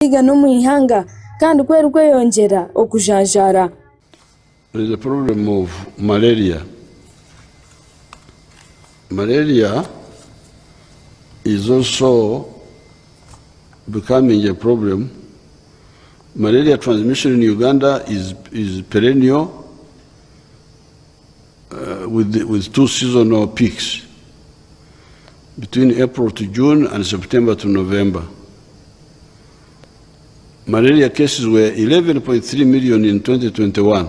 Igana omu ihanga kandi ku erikweyongyera okujanjaara. There is a problem of malaria. Malaria is also becoming a problem. Malaria transmission in Uganda is, is perennial uh, with, with two seasonal peaks between April to June and September to November. Malaria cases were 11.3 million in 2021.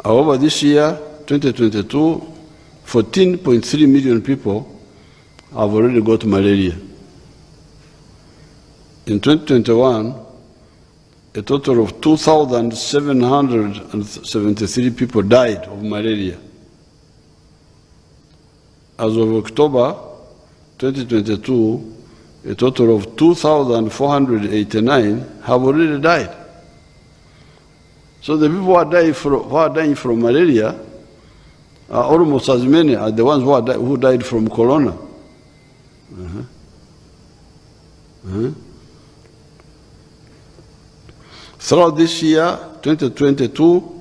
However, this year, 2022, 14.3 million people have already got malaria. In 2021, a total of 2,773 people died of malaria. As of October 2022, a total of 2,489 have already died. So the people who are dying from, who are dying from malaria are almost as many as the ones who, are di- who died from corona. Uh-huh. Uh-huh. Throughout this year, 2022,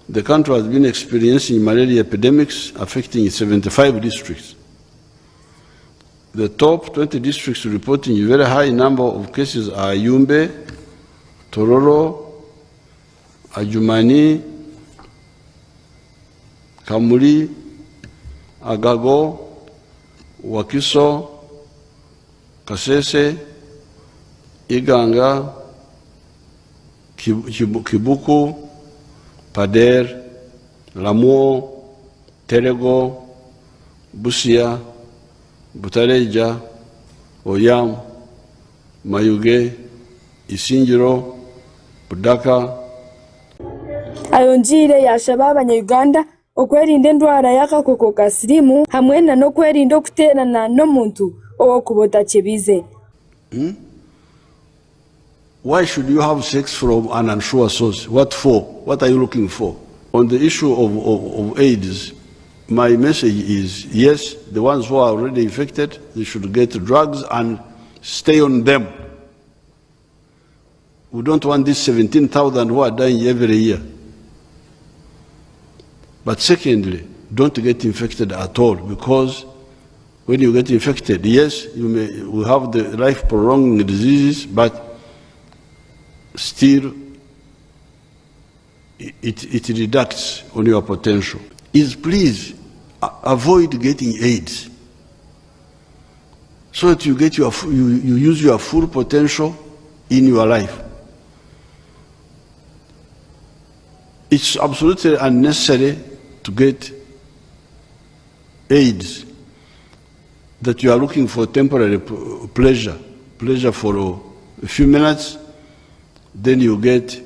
the country has been experiencing malaria epidemics affecting 75 districts. The top 20 districts reporting a very high number of cases are Yumbe, Tororo, Adjumani, Kamuli, Agago, Wakiso, Kasese, Iganga, Kibuku, Pader, Lamwo, Terego, Busia, Butaleja, Oyam, Mayuge, Isingiro, Budaka. Ayongyeire yaashaba abanya-Uganda okwerinda endwara y'akakooko ka siriimu hamwe na n'okwerinda okuteerana n'omuntu ou orikuba otakyebiize. Why should you have sex from an unsure source? What for? What are you looking for? On the issue of, of, of AIDS, my message is yes, the ones who are already infected, they should get drugs and stay on them. We don't want these 17,000 who are dying every year. But secondly, don't get infected at all because when you get infected, yes, you may will have the life prolonging diseases, but still it, it reducts on your potential. Is please avoid getting AIDS so that you get your you, you use your full potential in your life. It's absolutely unnecessary to get AIDS that you are looking for temporary pleasure, pleasure for a few minutes, then you get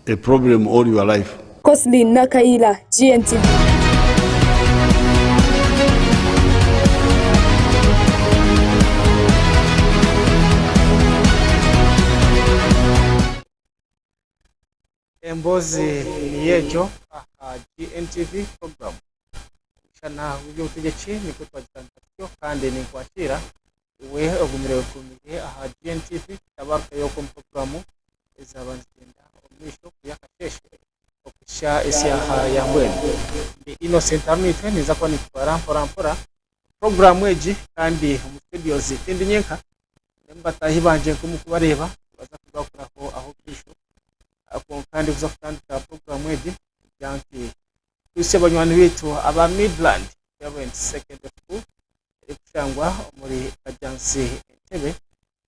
a problem all your life. Coslin Nakayiira, GNTV. Emboozi niyo egyo aha GNTV program Omushana gw'eby'obutegyeki nikwo twagitandika tutyo kandi ninkwakiira iwe ogumire wekuumire aha GNTV tabarukayo okwo omu puroguramu ezaaba nizigyenda omu maisho kwiha akasheeshe okuhitsya eshaaha ya mbwenu. Ndi Innocent Arinaitwe ninza kuba ninkutwara mpora mpora puroguramu egi kandi omu studios tindi nyenka Mbwenu bataahi bangye nk'oku murikubareeba nibaza kubakuraho aho omu maisho kwonka ndikuza kutandika puroguraamu egi ningira nti twitsye banywani baitu aba Midland Parents Secondary School erikushangwa omuri Kajjansi Entebbe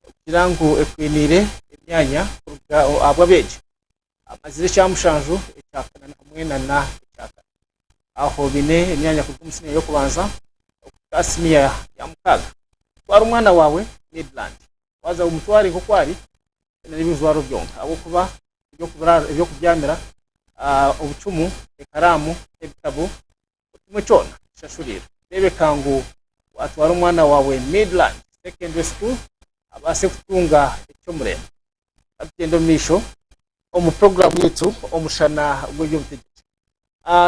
kugira ngu ekwiniire emyanya kuruga ahabw'abeegi amazire ekyamushanju, ekyakana hamwe nana ekyakana. Aho baine emyanya kuruga omu siniya y'okubanza okuhika aha siniya ya mukaaga. Twara omwana waawe Midland. Waaza omutware nk'oku ari n'ebijwaro byonka ahabw'okuba eby'okubyamira, obucumu, ekaraamu, ebitabo, buri kimwe kyona kishashuriirwe. Reebeka ngu waatwara omwana waawe Midland Secondary School abaase kutunga eky'omurembe. Ka tugyende omu maisho omu puroguraamu yaitu Omushana gw'eby'obutegyeki.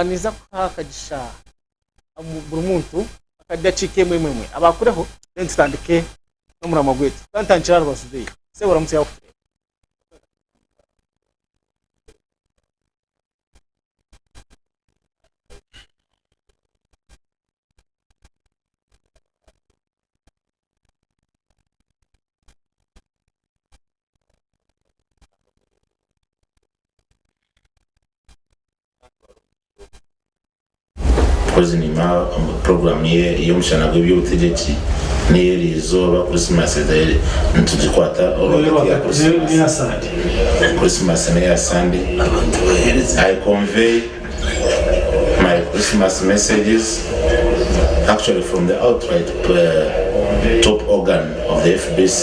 Ninza kuha akagisha buri muntu akadakiika emwe emwe emwe abaakureho then tutandike. N'omuramwa gwaitu. Ka ntandikire aha rubaju rweye. Sebo oramutsya yakutureeba. Mpozi niinywa puroguraamu y'omushana gw'eby'obutegyeki n'ey'eri izooba Kurisimasi nitugikwata rwagati ya Kurisimasi. Kurisimasi n'eya Sande. I convey my Christmas messages actually from the outright top organ of the FBC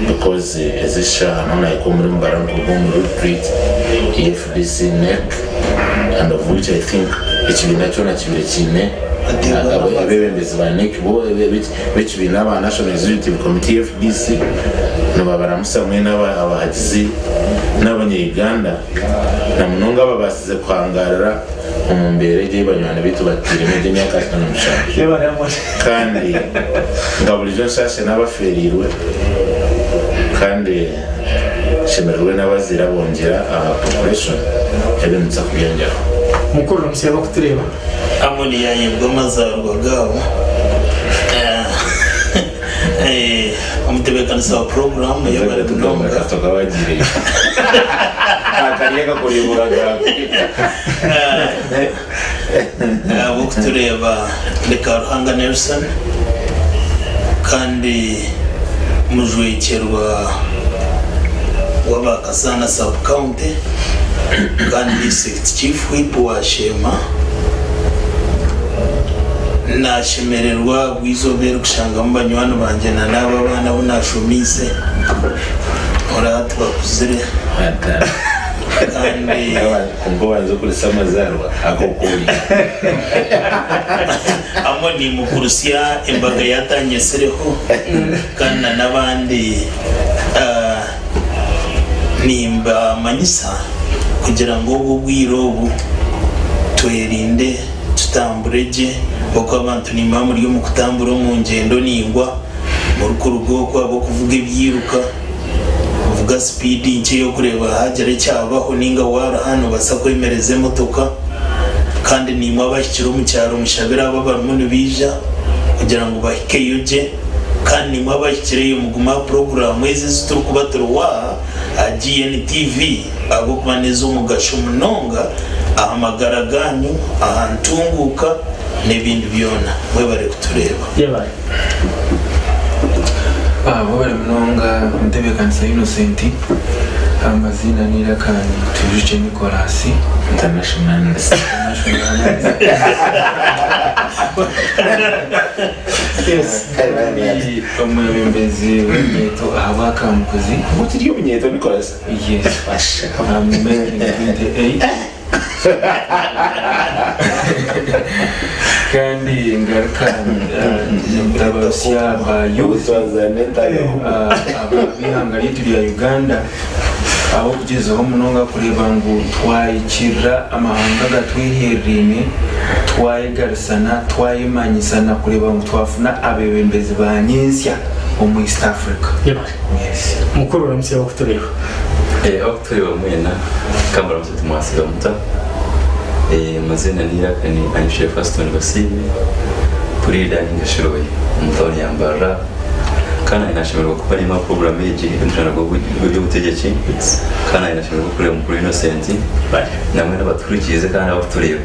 because ezi eshaaha noona omuri mubara nikuruga omu retreat ya FBC NEC. And of which I think ekibiina kyona kibaire kiine abebembezi ba NEC bo b'ekibiina aba National Executive Committee FDC nibabaramusa mwena abahagizi n'abanya Uganda na munonga ababaasize kuhangaarira omu mbeera egi ei banywani baitu batairemu egi emyaka 57 kandi nka burijo nshashe n'abafeereirwe kandi Nshemererwe n'abazaire abongyera aha population ebi nituza kubyongyeraho. Mukuru Ramutsya abakutureeba. Amoni yaayebwa amazaarwa gaabo. Omutebeekanisa wa puroguraamu yebare munonga. Ahabw'okutureeba ni Karuhanga Nelson kandi mujwekyerwa w'aba Kasaana Sub County kandi District Chief Whip wa Sheema. Nashemererwa ahabw'eizooba eri kushangamu banywani bangye na n'abo abaana abu nashomiise ori hati bakuzire kandi Kwonka obanze okurisa amazaarwa ag'okwoya. Hamwe nimukurusya embaga yatanyetsireho kandi na n'abandi nimbamanyisa kugira ngu obu obwire obu twerinde tutambure gye oku abantu nimuba muri omu kutambura omu ngyendo ningwa murikuruga oku ahabw'okuvuga ebyiruka. Vuga sipiidi nkye y'okureeba haagira ekyabaho nainga waaruha noobaasa kwemereza emotoka. Kandi naimwe abahikire omu kyaro mushabire abo abarimu nibaija kugira ngu bahikeyo gye. Kandi naimwe abahikireyo mugume aha puroguraamu ezi ezi turikuba turiho aha aha GNTV ahabw'okuba n'ez'omugasho munonga aha magara gaanyu, aha ntunguuka n'ebindi byona. Mwebare kutureeba. Yebare. Webare munonga omutebekanisa Innocent, amaziina n'eiraka ni Twijukye Nicholas. International Analyst. Ndi omwebembezi w'eminyeeto ahabwa Kamukuzi. Ngu kiri omunyeeto Nicholas? Yes. I'm making 28. Kandi ngaruka ndabarusya ba youth ab'eihanga ryaitu rya Uganda ahabw'okugyezaho munonga kureeba ngu twahikirira amahanga agatwehereraine twayegarisana twayemanyisana kureeba ngu twafuna abeebembezi ba nyentsya omu East Africa. Yes. Mukuru oramutsya abakutureeba. Abakutureeba mwena ka mbaramutse nti mwasiiba muta? Amaziina n'eiraka ni Anishire Faston Basiime, puriida ninga shi looya omu tauni ya Mbarara. Kandi naanye nashemererwa kuba ndi aha puroguraamu egi ey'omushana gw'eby'obutegyeki. Kandi naanye nashemererwa kureeba mukuru Innocent na mwena abatuhurikiize kandi abakutureeba.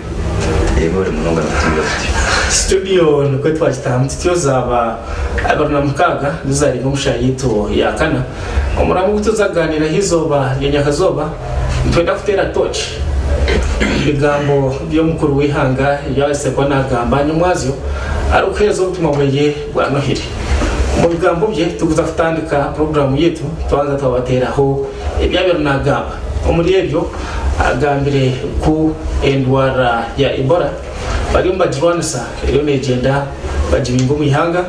Mwebare munonga n'okutuhurira tutyo. Studio nikwo twagitahamu tutyo zaaba 26 nizo zarenga omu shaaha yaitu ya kana. Omuramo ogu tuza kugaaniiraho eizooba rya nyakazooba nitwenda kuteera tooci omu bigambo by'omukuru w'eihanga ebi abaasize kuba naagamba nyomwazyo arikuheereza obutumwa bweye bwa Nohiri. Omu bigambo bye turikuza kutandika puroguraamu yaitu twabanza twabateeraho ebi abaire naagamba. Omuri ebyo agambire ku endwara ya Ebola bariyo nibagirwanisa eriyo negyenda bagibinga omu ihanga.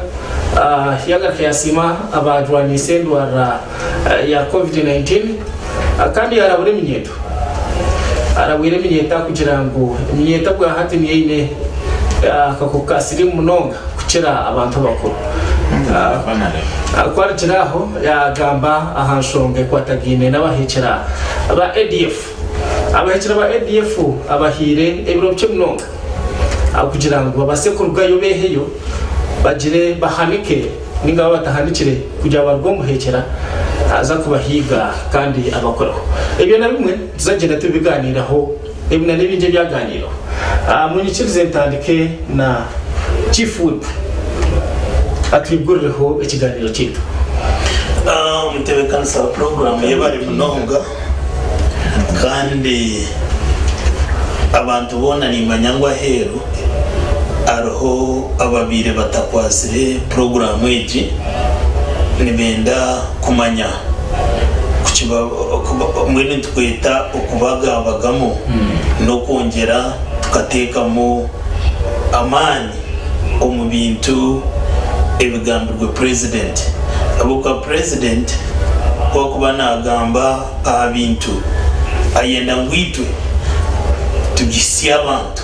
Yagaruka yasiima abarwaniise endwara ya Covid 19 kandi yarabura eminyeeto. Arabwire eminyeeto arikugira ngu eminyeeto obwahati niyo eine akakooko ka siriimu munonga kukira abantu abakuru. Ku arugire aho yaagamba aha nshonga ekwatagaine n'abahekyera ba ADF. Abahekyera ba ADF abahaire ebiro bikye munonga kugira ngu babaase kurugayo beeheyo bagire bahanike ninga baaba batahanikire kugira ngu baruge omu buhekyera aza kubahiiga kandi abakoreho. Ebyo na bimwe nituza kugyenda tubigaaniiraho ebi na n'ebingi ebyagaaniirweho. Munyikirize ntandike na Chief Whip atwigurireho ekigaaniiro kyaitu. Omutebeekanisa wa puroguraamu yebare munonga kandi abantu boona nimanya ngu aheeru hariho ababaire batakwatsire puroguraamu egi nibenda kumanya mbwenu nitukweta okubagabagamu n'okwongyera tukateekamu amaani omu bintu ebigambirwe Purezidenti. Ahabw'okuba Purezidenti ku arikuba naagamba aha bintu ayenda ngu itwe tugihitsye abantu.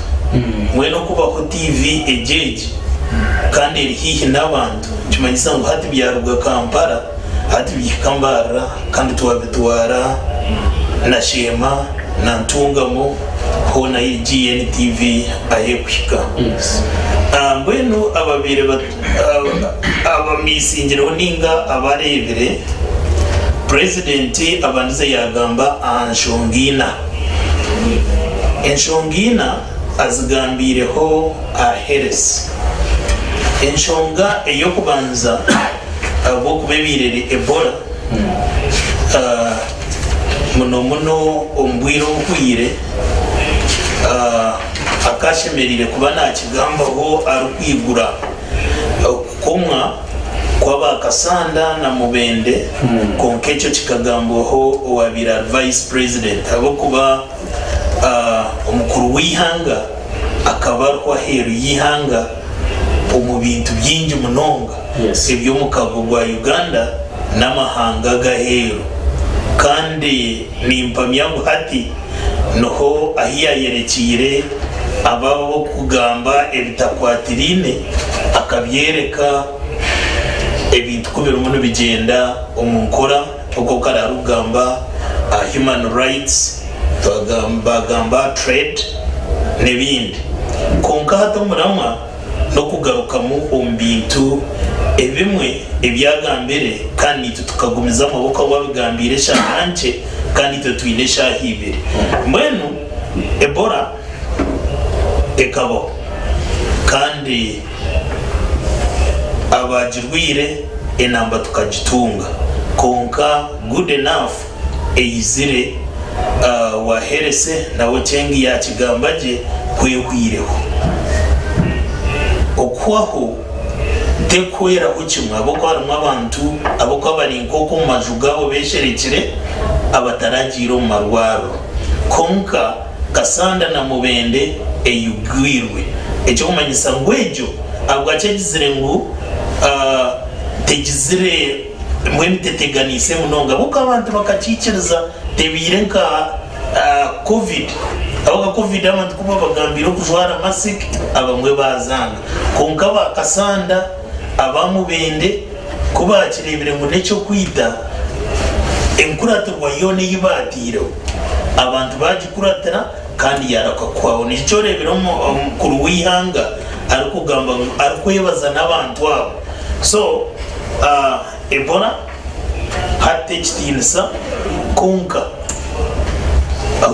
Mbwenu okubaho tiivi egi egi kandi eri haihi n'abantu nikimanyisa ngu hati byaruga Kampala hati bihika Mbarara kandi twabitwara na Sheema na Ntungamo hoona ahi GNTV ahu erikuhika. Mbwenu ababaire abamisingireho ninga abareebire, Purezidenti abandize yaagamba aha nshonga ina. Enshonga ina azigambiireho aha Health. Enshonga ey'okubanza ahabw'okuba ebaire eri Ebola, muno muno omu bwire obuhweire, akashemereire kuba nakigambaho arikwigura okukomwa kw'aba Kasanda na Mubende kwonka ekyo kikagambwaho owabaire ari Vice President ahabw'okuba omukuru w'eihanga akaba ariho aheeru y'eihanga omu bintu bingi munonga eby'omukago gwa Uganda n'amahanga ag'aheeru kandi Nimpamya ngu hati niho ahu yaayerekyeire abo ab'okugamba ebitakwatiraine, akabyereka ebintu ku birimu nibigyenda omu nkora, nk'oku kare arikugamba aha human rights, baagamba aha trade n'ebindi. Kwonka hati omuramwa n'okugarukamu omu bintu ebimwe ebi agambire kandi naitwe tukagumiza amaboko ahu abigambiire eshaaha nkye kandi itwe twine eshaaha ibiri. Mbwenu Ebola ekabaho kandi abaagirwaire enamba tukagitunga kwonka good enough eyizire waherese nawe Ochieng yakigamba gye ku ehwireho. Okuhwaho tekuhweraho kimwe ahabw'okuba harimu abantu ahabw'okuba bari nk'oku omu maju gaabo besherekire abataragiire omu marwariro. Kwonka Kasanda na Mubende eyugwirwe. Ekirikumanyisa ngu egyo ahabwaki egizire ngu tegizire. Mbwenu teteganiise munonga ahabw'okuba abantu bakakiikiriza tebaire nka Covid ahabw'okuba Covid abantu ku babagambiire okujwara masiki abamwe baazanga kwonka aba Kasanda aba Mubende ku baakireebire ngu n'eky'okwita enkuratirwa yoona ei baataireho abantu baagikuratira kandi yaareka kuhwaho. Nikyo oreebire omukuru w'eihanga arikugamba ngu arikwebaza n'abantu abo. So Ebola hati tekitiinisa kwonka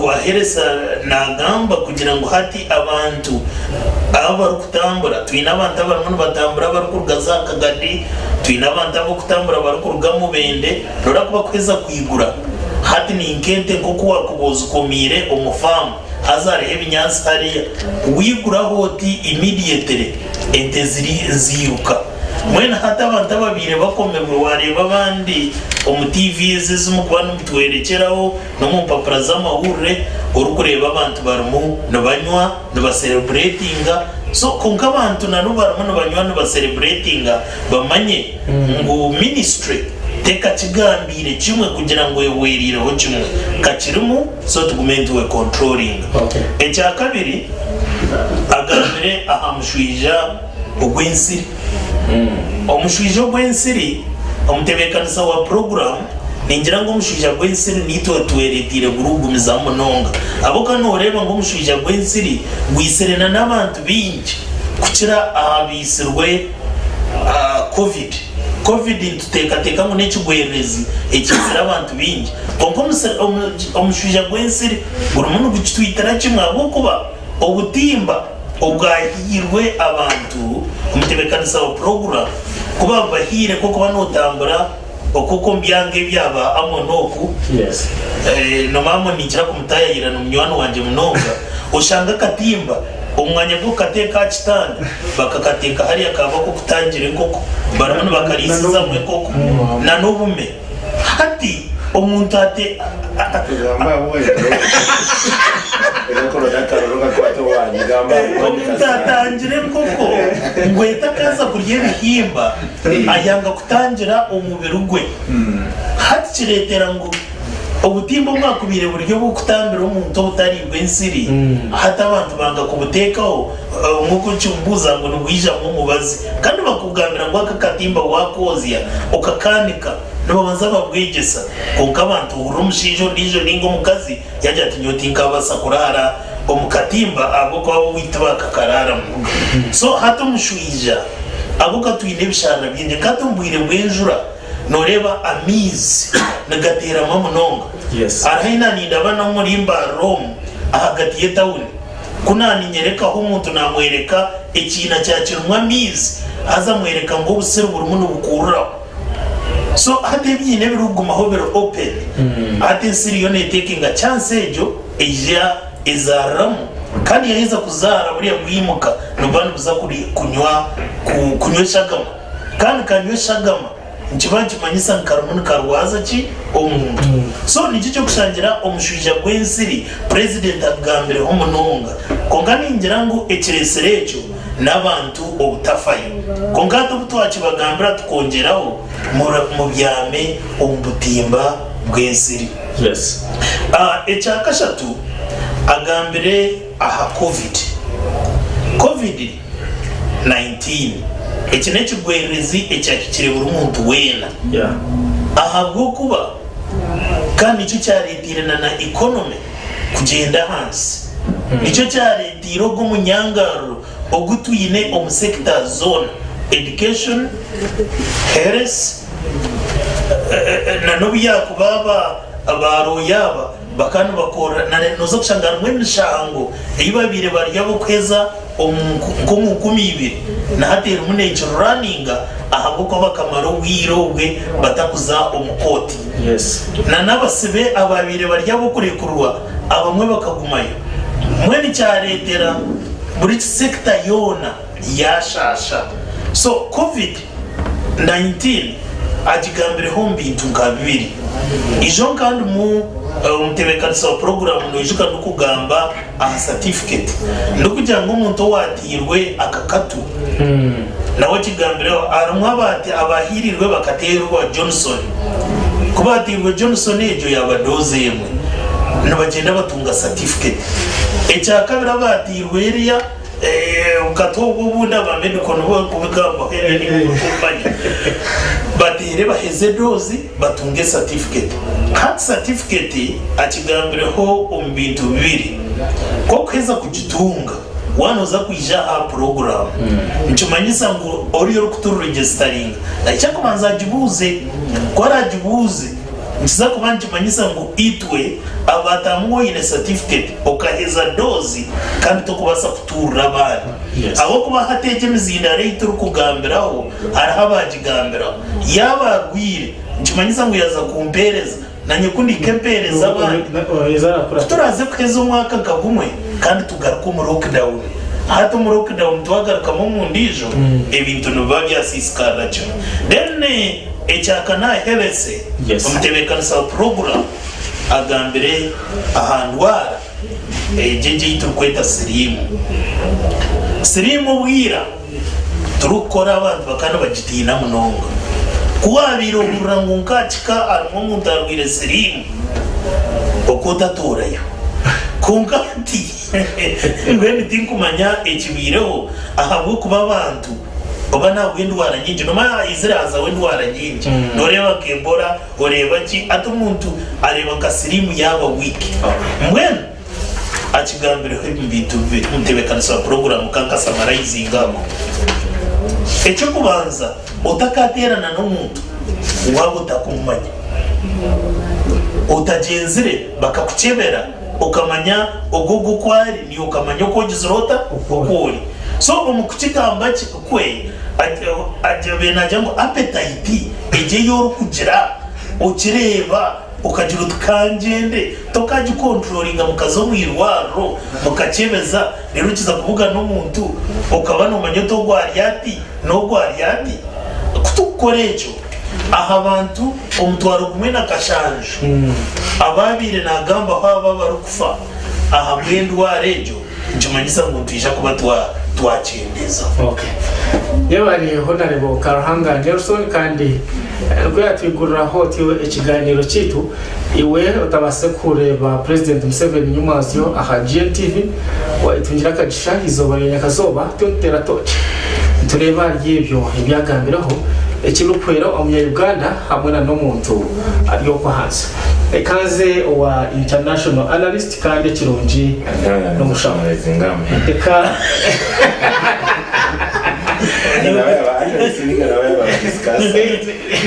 wahereza nagamba kugira ngu hati abantu abarikutambura twine abantu abarimu nibatambura abarikuruga za Kagadi, twine abantu abarikutambura abarikuruga Mubende rora kubakuheza kwigura hati ninkente nkoku wakuba ozikomiire omu faamu haza hariho ebinyaatsi hariya wiguraho oti immediately Ente ziri ziiruka. Mbwenu hati abantu ababaire bakomirwe wareeba abandi omu TV ezi ezimukuba nimutworekyeraho n'omu mpapura z'amahurire orikureeba abantu barimu nibanywa nibasereburetinga so kwonka abantu na n'obu barimu nibanywa nibasereburetinga bamanye ngu ministry tekakigambiire kimwe kugira ngu ehweriireho kimwe kakirimu so tugume nituwe controllinga. Ekyakabiri. Agambire aha mushwija ogw'ensiri. Omushwija ogw'ensiri, Omutebeekanisa wa puroguraamu, Ningira ngu omushwija gw'ensiri niitwe twereeteire gurikugumizamu munonga. Ahabw'okuba nooreeba ngu omushwija gw'ensiri gwitsire na n'abantu baingi kukira aha baitsirwe Covid. Covid nituteekateeka ngu n'ekigwererezi ekiitsire abantu baingi kwonka omushwija gw'ensiri gurimu nigukitwitira kimwe ahabw'okuba obutimba obwahairwe abantu omutebeekanisa wa puroguraamu ku baabubahaire nk'okuba nootambura Oku omu byanga ebya ba Amoni oku, nomu Amoni ninkira kumutaayayira ni munywani wangye munonga, oshanga akatimba omu mwanya gw'okukateeka aha kitanda bakakateeka hariya kaaba ak'okutangira enkoko barimu nibakariisizamu enkoko na n'obume. Hati omuntu ate. Omuntu atangira enkoko ngu etakaza kurya ebihimba ayanga kutangira omubiri gwe. Hati kireetera ngu obutimba obwakubaire buri obw'okutambira omuntu obutariibwa ensiri, hati abantu banga kubuteekaho nk'oku nikimbuuza ngu nibwijamu omubazi. Kandi bakugambira ngu aka akatimba waakoozya okakaanika nibabanza babwegyesa. Kwonka abantu ohurira omushaija ondiijo nainga omukazi yaagira ati nyowe tinkaabaasa kuraara omu katimba ahabw'okuba bo beitu bakakaraaramu. So hati omushwija ahabw'okuba twine ebisharara bingi nka hati omu bwire bw'enjura nooreeba amaizi nigateerama munonga. Hariho ahi naanindaba n'omuri Mbarara omu ahagati y'etawuni ku naaninyerekaho omuntu naamwereka ekiina kya kirimu amaizi haza amwereka ngu obusiri burimu nibukururaho. So hati ebiina ebirikugumaho biri open hati ensi eriyo neetekinga chance egyo Eija ezaariramu, kandi yaaheza kuzaara buriya bwimuka nibuba nibuza kunywa kunywa eshagama. Kandi kanywa eshagama nikiba nikimanyisa ngu karimu nikarwaza ki? Omuntu. So nikyo ky'okushangira omushwija gw'ensiri purezidenti agugambireho munonga. Kwonka ningira ngu ekireetsire ekyo n'abantu obutafayo. Kwonka hati obu twakibagambira tukongyeraho mubyame omu butimba bw'ensiri. Ekya kashatu agambire aha Covid, Covid 19. Eki n'ekigwererezi ekyahikire buri muntu weena ahabw'okuba kandi nikyo kyareteire na na economy kugyenda ahansi. Nikyo kyareteire ogu omunyangararo ogu twine omu sectors zoona, education, health, Na n'obu yaakuba aba abaarooya aba bakaba nibakorera, na nooza kushanga harimu emishango ei babaire bari ab'okuheza omu nk'omu 2000 na hati erimu neekiruraninga ahabw'okuba bakamara obwire obwe batakuza omu kooti. Na n'abasibe abaabaire bari ab'okurekurwa abamwe bakagumayo. Mbwenu kyareetera buri kisekita yoona yaashaasha. So Covid. 19 agigambireho omu bintu nka bibiri. Ijo nka ndimu omutebeekanisa wa puroguraamu noijuka ndikugamba aha satifiketi ndikugira ngu omuntu owateirwe akakatu nawe akigambireho. Harimu abahiirirwe bakateerwa Johnson. Ku baateirwe Johnson egyo yaaba doozi emwe nibagyenda batunga satifiketi. Ekyakabiri abaateirwe eriya. Bukata obwo obundi aba medical nibo barikubigambaho ebyo niiwe orikumanya. Bateere baheze doozi batunge certificate. Hati certificate akigambireho omu bintu bibiri. Ku okuheza kugitunga waaba nooza kwija aha puroguraamu nikimanyisa ngu oriya orikuturegisitaringa naija kubanza agibuuze. Ku araagibuuze Nikiza kuba nikimanyisa ngu itwe abaatamu oine certificate okaheza doozi kandi tokubaasa kutuurira abandi. Ahabw'okuba hati egi emizindaaro ei turikugambiraho hariho abaagigambiraho. Yaaba arwaire nikimanyisa ngu yaaza kumpeereza nanye ku ndihika empeereza abandi. Ku turaaze kuheza omwaka nka gumwe kandi tugaruke omu lockdown. Hati omu lockdown twagarukamu omu ndiijo ebintu nibiba byasiisikarira kimwe. Then Ekyakana Helese, omutebeekanisa wa puroguraamu agambire aha ndwara egi egi ei turikweta siriimu. Siriimu obwira turikukora abantu bakaba nibagitiina munonga. Ku waabaire ohurira ngu nka aha kika harimu omuntu arwaire siriimu, okwo otatuurayo. Kwonka hati mbwenu tinkumanya ekibaireho ahabw'okuba abantu. Oba nahabw'endwara nyingi, nomanya haizire hazaho endwara nyingi. Noreeba nka Ebola, oreeba ki, hati omuntu areeba nka siriimu yaaba weak. Mbwenu akigambireho ebi bintu bibiri, omutebeekanisa wa puroguraamu ka nkasamarayizinge ago. Eky'okubanza, otakateerana n'omuntu waaba otakumumanya. Otagyenzire bakakukyebera okamanya ogu ogu oku ari, naiwe okamanya oku ogizire ota, oku ori. So omu kukigamba kwe, abaire naagira ngu appetite egyo ei orikugira okireeba okagira oti kangyende, tokagikonturoringa mukaza omu irwariro mukakyebeza reero okiza kubugana omuntu okaba noomanya oti ogu ari ati n'ogu ari ati. Ku turikukora ekyo, aha bantu omutwaro gumwe na kashanju abaabaire naagambaho abo abarikufa ahabw'endwara egyo, nikimanyisa ngu nitwija kuba twakyendeeza. Okay. Yebare Honarebo Karuhanga Nelson kandi nikwo yatwiguriraho otyo ekiganiro kyaitu. Iwe otabaasize kureeba Purezidenti Museveni nyomwazyo aha GNTV, wayetungira akagisha eizooba rya nyakazooba turiyo nituteera tooci nitureeba ahari ebyo ebi agambireho ekirikuhwera omunya Uganda hamwe na n'omuntu ari okwo ahansi. Reka nze owa international analyst kandi ekirungi n'omushaho. Reka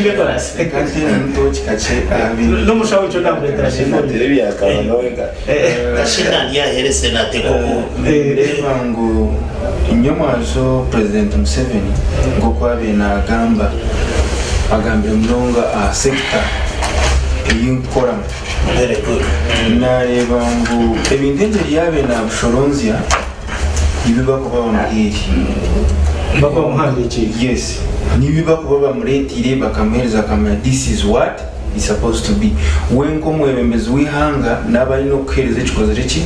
Nicholas. Reka nteeremu tooki kakye aha bintu. N'omushaho ekyo namureetera Shifoni. Kashina aryaherese nateeka oku. Nindeeba ngu nyomwazo Purezidenti Museveni nk'oku abaire naagamba, agambire munonga aha sector ei nkukoramu. Very good. Naareeba ngu ebintu engyeri yaabaire naabishoronzya nibi bakuba bamuhaire. Bakuba bamuhandiikiire. Yes, nibi bakuba bamureeteire bakamuheereza akamanya this is what is supposed to be. We nk'omwebembezi w'eihanga naaba aine okukuheereza ekikozire ki,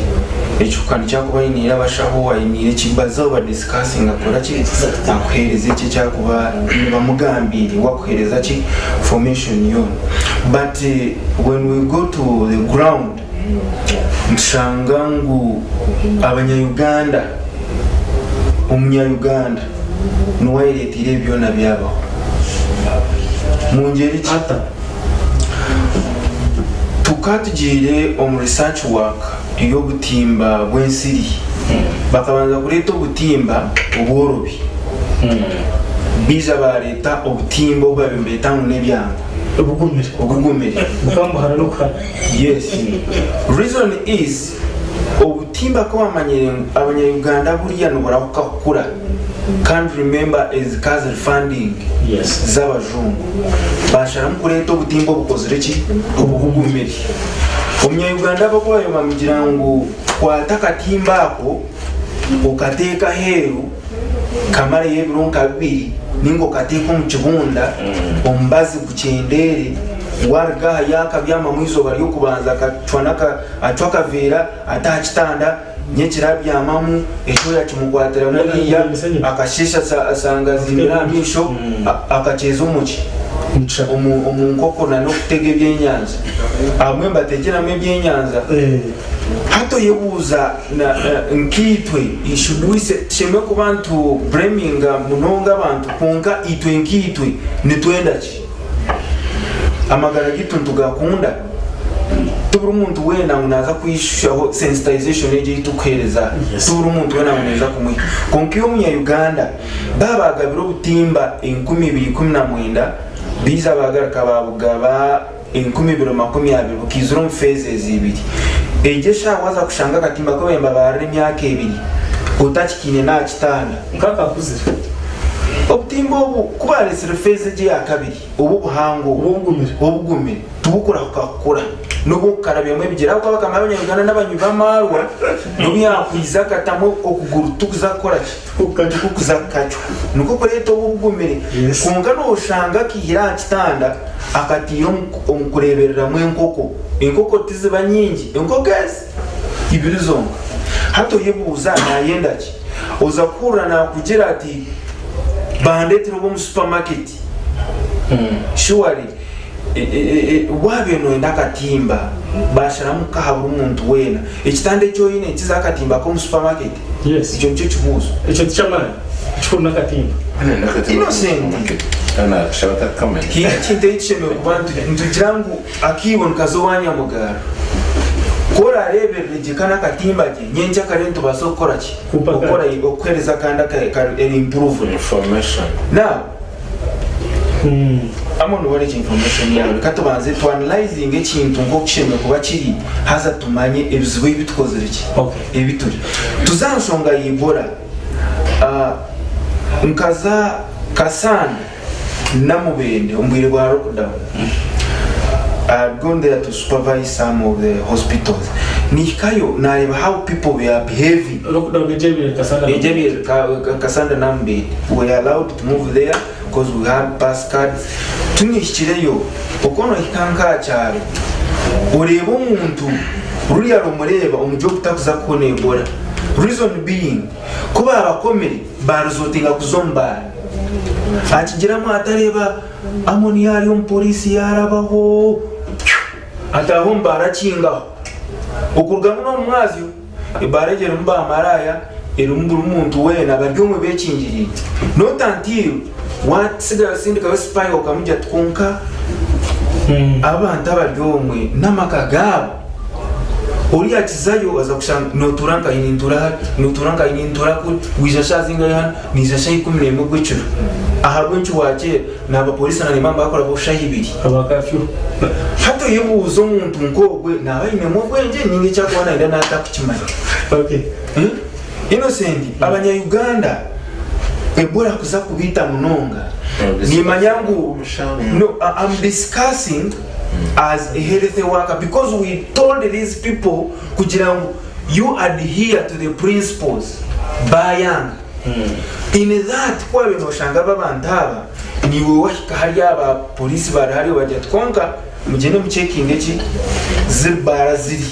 ekihukani eki arikuba ainiire abashaho, ainiire ki, baze ba discussinge akore ki, akuheereze eki eki arikuba nibamugambiire, we akuheereza ki, formation yoona. But when we go to the ground, nitushanga ngu abanya-Uganda, omunya-Uganda niwe ayereteire ebi byona byabaho. Mungyeri ki? Tukaba tugiire omu research work y'obutimba bw'ensiri. Bakabanza kureeta obutimba obworobi, baija baareeta obutimba obu baabaire nibeeta ngu n'ebyangu. Obugumire. Obugumire. Bukaba nibuhara n'okuhara. Yes. Reason is obutimba ku bamanyire ngu abanya Uganda buriya niburahuka kukura kandi remember ezi ka ziri funding Yes. z'abajungu basharamu kureeta obutimba obukozire ki obugumire. Omunya Uganda abakubayo bamugira ngu kwata akatimba ako okateeke aheeru kamareyo ebiro nka bibiri ninga okateeka omu kibunda omubazi gukyendeere waruga aha yakabyamamu eizooba ry'okubanza akacwa naka acwa akaveera ata aha kitanda nyekiro abyamamu ekyoya kimukwatiramu hariya akasheesha ashanga azimbire aha maisho akakyeza omuki omu omu nkoko na n'okutega ebyenyanja abamwe nibateegyeramu ebyenyanja. Hati oyebuuza nkaitwe should we say tushemereire kuba nitu blaminga munonga abantu kwonka itwe nkaitwe nitwenda ki? Amagara gaitu nitugakunda? Tiburi muntu weena ngu naaza kwishushaho sensitization egi ei turikuheereza aha, tiburi muntu weena ngu neeza kumuhika. Kwonka iwe omunya Uganda baaba baagabire obutimba 2019 baija baagaruka baabugaba 2020 bukaizira omu phases ibiri. Egyo eshaaha waaza kushanga akatimba aku babaire nibabaarira emyaka ebiri otakikiine n'aha kitanda. Nk'akakuzire. Obutimba obu ku baareetsire phase egi eya kabiri, obu obuhango obu, Obugumire. obugumire, tibukurahuka kukura n'obu okukarabyamu ebigyere ahabw'okuba bakama b'abanya-Uganda n'abanywi b'amaarwa n'obu yaakwiza akatamu okuguru tikuza kukora ki? Tikukuza kukacwa. Nikwo kureeta obu obugumire. Kwonka nooshanga akaihire aha kitanda akataire omu kureebereramu enkoko. Enkoko tiziba nyingi, enkoko ezi ibiri zonka. Hati oyebuuza naayenda ki? Oza kuhurira naakugira ati bandeetere obw'omu supamaketi. Surely waabaire nooyenda akatimba, baasharamu kukaha buri muntu weena. Ekitanda eki oine nikizaho akatimba k'omu supamaketi? Yes. Ekyo nikyo kibuuzo. Ekyo tiky'amaani. Ekikuru n'akatimba. Innocent. Haine ekintu eki tushemereire kuba nitugira ngu akaibo nikaza owa nyamugara. Ku oraareeberere gye kanu akatimba gye, nyenkyakare nitubaasa kukora ki? Kukora okuheereza akandi akari improved. Now, Amon webare egyo information yaawe. Reka tubanze tu analyzinge ekintu nk'oku kishemereire kuba kiri haza tumanye ebizibu ebi tukozire ki? Ebi turi. Tuze aha nshonga ya Ebola. Nkaza Kasanda Namubende omu bwire bwa lockdown. I had gone there to supervise some of the hospitals. Nihikayo nareeba how people were behaving. Lockdown egyo ebaire Kasanda Egyo ebaire Kasanda Namubende. We were allowed to move there because we had pass cards. Tunihikireyo, okwo nohika nka aha kyaro oreeba omuntu ruriya romureeba omuri ogutakuza kuhona Ebola. Reason being, ku baabakomire baaresortinga kuza omu baara. Akigiramu atareeba Amon yaarya omupoliisi yaarabaho, pyu, ataaha omu baara akingaho. Okurugamu n'omu mwazyo, ebaara egyo erimu baamaraaya, erimu buri muntu weena bari omwe beekingiriire. Not until waatsigara osindikayo sipayi okamugira oti kwonka abantu abari omwe n'amaka gaabo. Oriya akizayo aza kushanga notuura nkahi nintuura hari, notuura nkahi nintuura kuri, waija shaaha zingahi hanu, naija shaaha 11 ogw'ekiro. Ahabw'enki wakyera? Naaba police na nimba bakurabaho shaaha ibiri. Aba curfew. Hati oyebuuze omuntu nk'ogwe naaba ainemu obwengye ninga eki arikuba nayenda naaba atarikukimanya. Okay. Innocent, abanya Uganda Ebola kuza kubaita munonga nimanya ngu no I'm discussing as a health worker because we told these people kugira ngu you adhere to the principles bayanga in that ku wabaire noshanga aba abantu aba niiwe wahika hari aba police bari hariya obagira ati kwonka mugyende mucekinge ki ziri baara ziri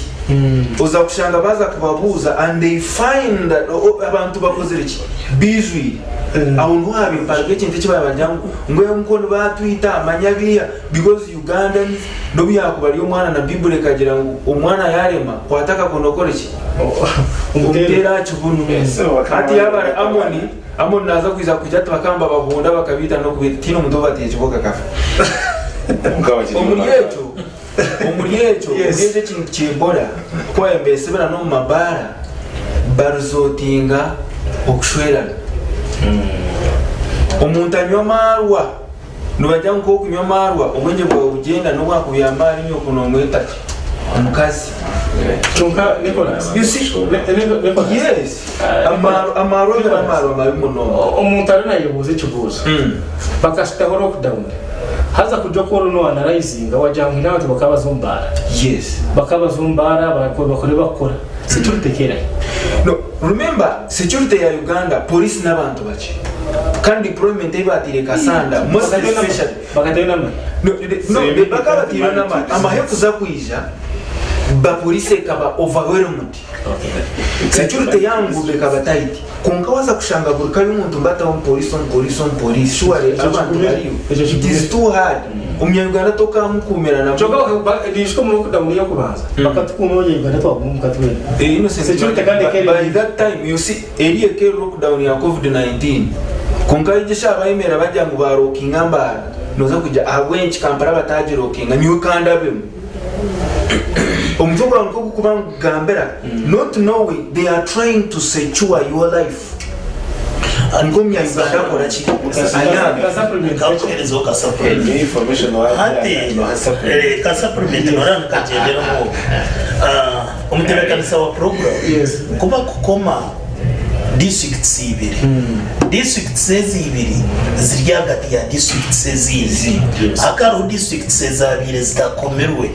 oza kushanga baza kubabuuza and they find that abantu bakozire ki bijwire aho niho habaire mparuka ekintu eki babagira ngu mbwenu nko nibatwita manya biiha Because Ugandans nobu yakuba ari omwana na bible ekagira ngu omwana yarema kwata akakono okore ki? Omutere aha kibunu. Hati yaba ari Amoni, Amoni naza kwiza kugira ati bakaba nibabahonda bakabiita nokubiita tihaine omuntu ou bateire kiboka akafa. Omuri ekyo, omuri ekyo, omuri ekyo ekintu ky'Ebola ku baabaire nibesibira n'omu mabaara baresortinga okushwerana. Omuntu anywa amaarwa. Nibagira ngu nk'okunywa amaarwa obwengye bwawe bugyenda n'obu wakubyama ahari nyoko nomweta ki? Omukazi. Kyonka Nicholas, You see? Nicholas, Yes. Amaarwa amaarwa aga n'amaarwa mabi munonga. Omuntu ariyo nayebuuza ekibuuzo. Bakashutaho lockdown haza kugira oku oriyo no analyzinga wagira ngu haine abantu bakaba baza omu baara. Yes. Bakaba baza omu baara bakora ebi bakukora. Security ekerahi? No, remember security ya Uganda police n'abantu bakye. Kandi deployment ei bateire Kassanda most especially Bakateyo n'amahe. No, no, the bakaba bateireyo n'amahe. Amahe kuza kwija, ba police ekaba overwhelmed. Security y'aha nguudo ekaba tight. Kwonka waza kushanga buri ka y'omuntu nibataho omupolice, omupolice, omupolice, surely abantu bariyo. It is too hard. Omunya-Uganda tokamukuumira na. Kyonka baijuka omu lockdown ey'okubanza bakatukuuma abanya-Uganda twaguma omuka twena. Innocent, Security kandi by, ekeri by that time you see eri eka eri lockdown ya covid 19 kwonka haija eshaaha bayemerera bagira ngu barokinga mbaara noza kugira ahabwenki Kampala batagirokinga nyowe kandabemu omutwe gwawe nikwo gukuba nigukugambira not knowing they are trying to secure your life Nikwo omunya-Uganda akora ki? Ayambe. Nkakuherezaho ka supplement. Hati eh, ka supplement nora nikagyenderaho Ah, omutebekanisa wa program kuba kukoma districts ibiri districts ezi ibiri ziri ahagati ya districts ezindi hakariho districts ezabaire zitakomirwe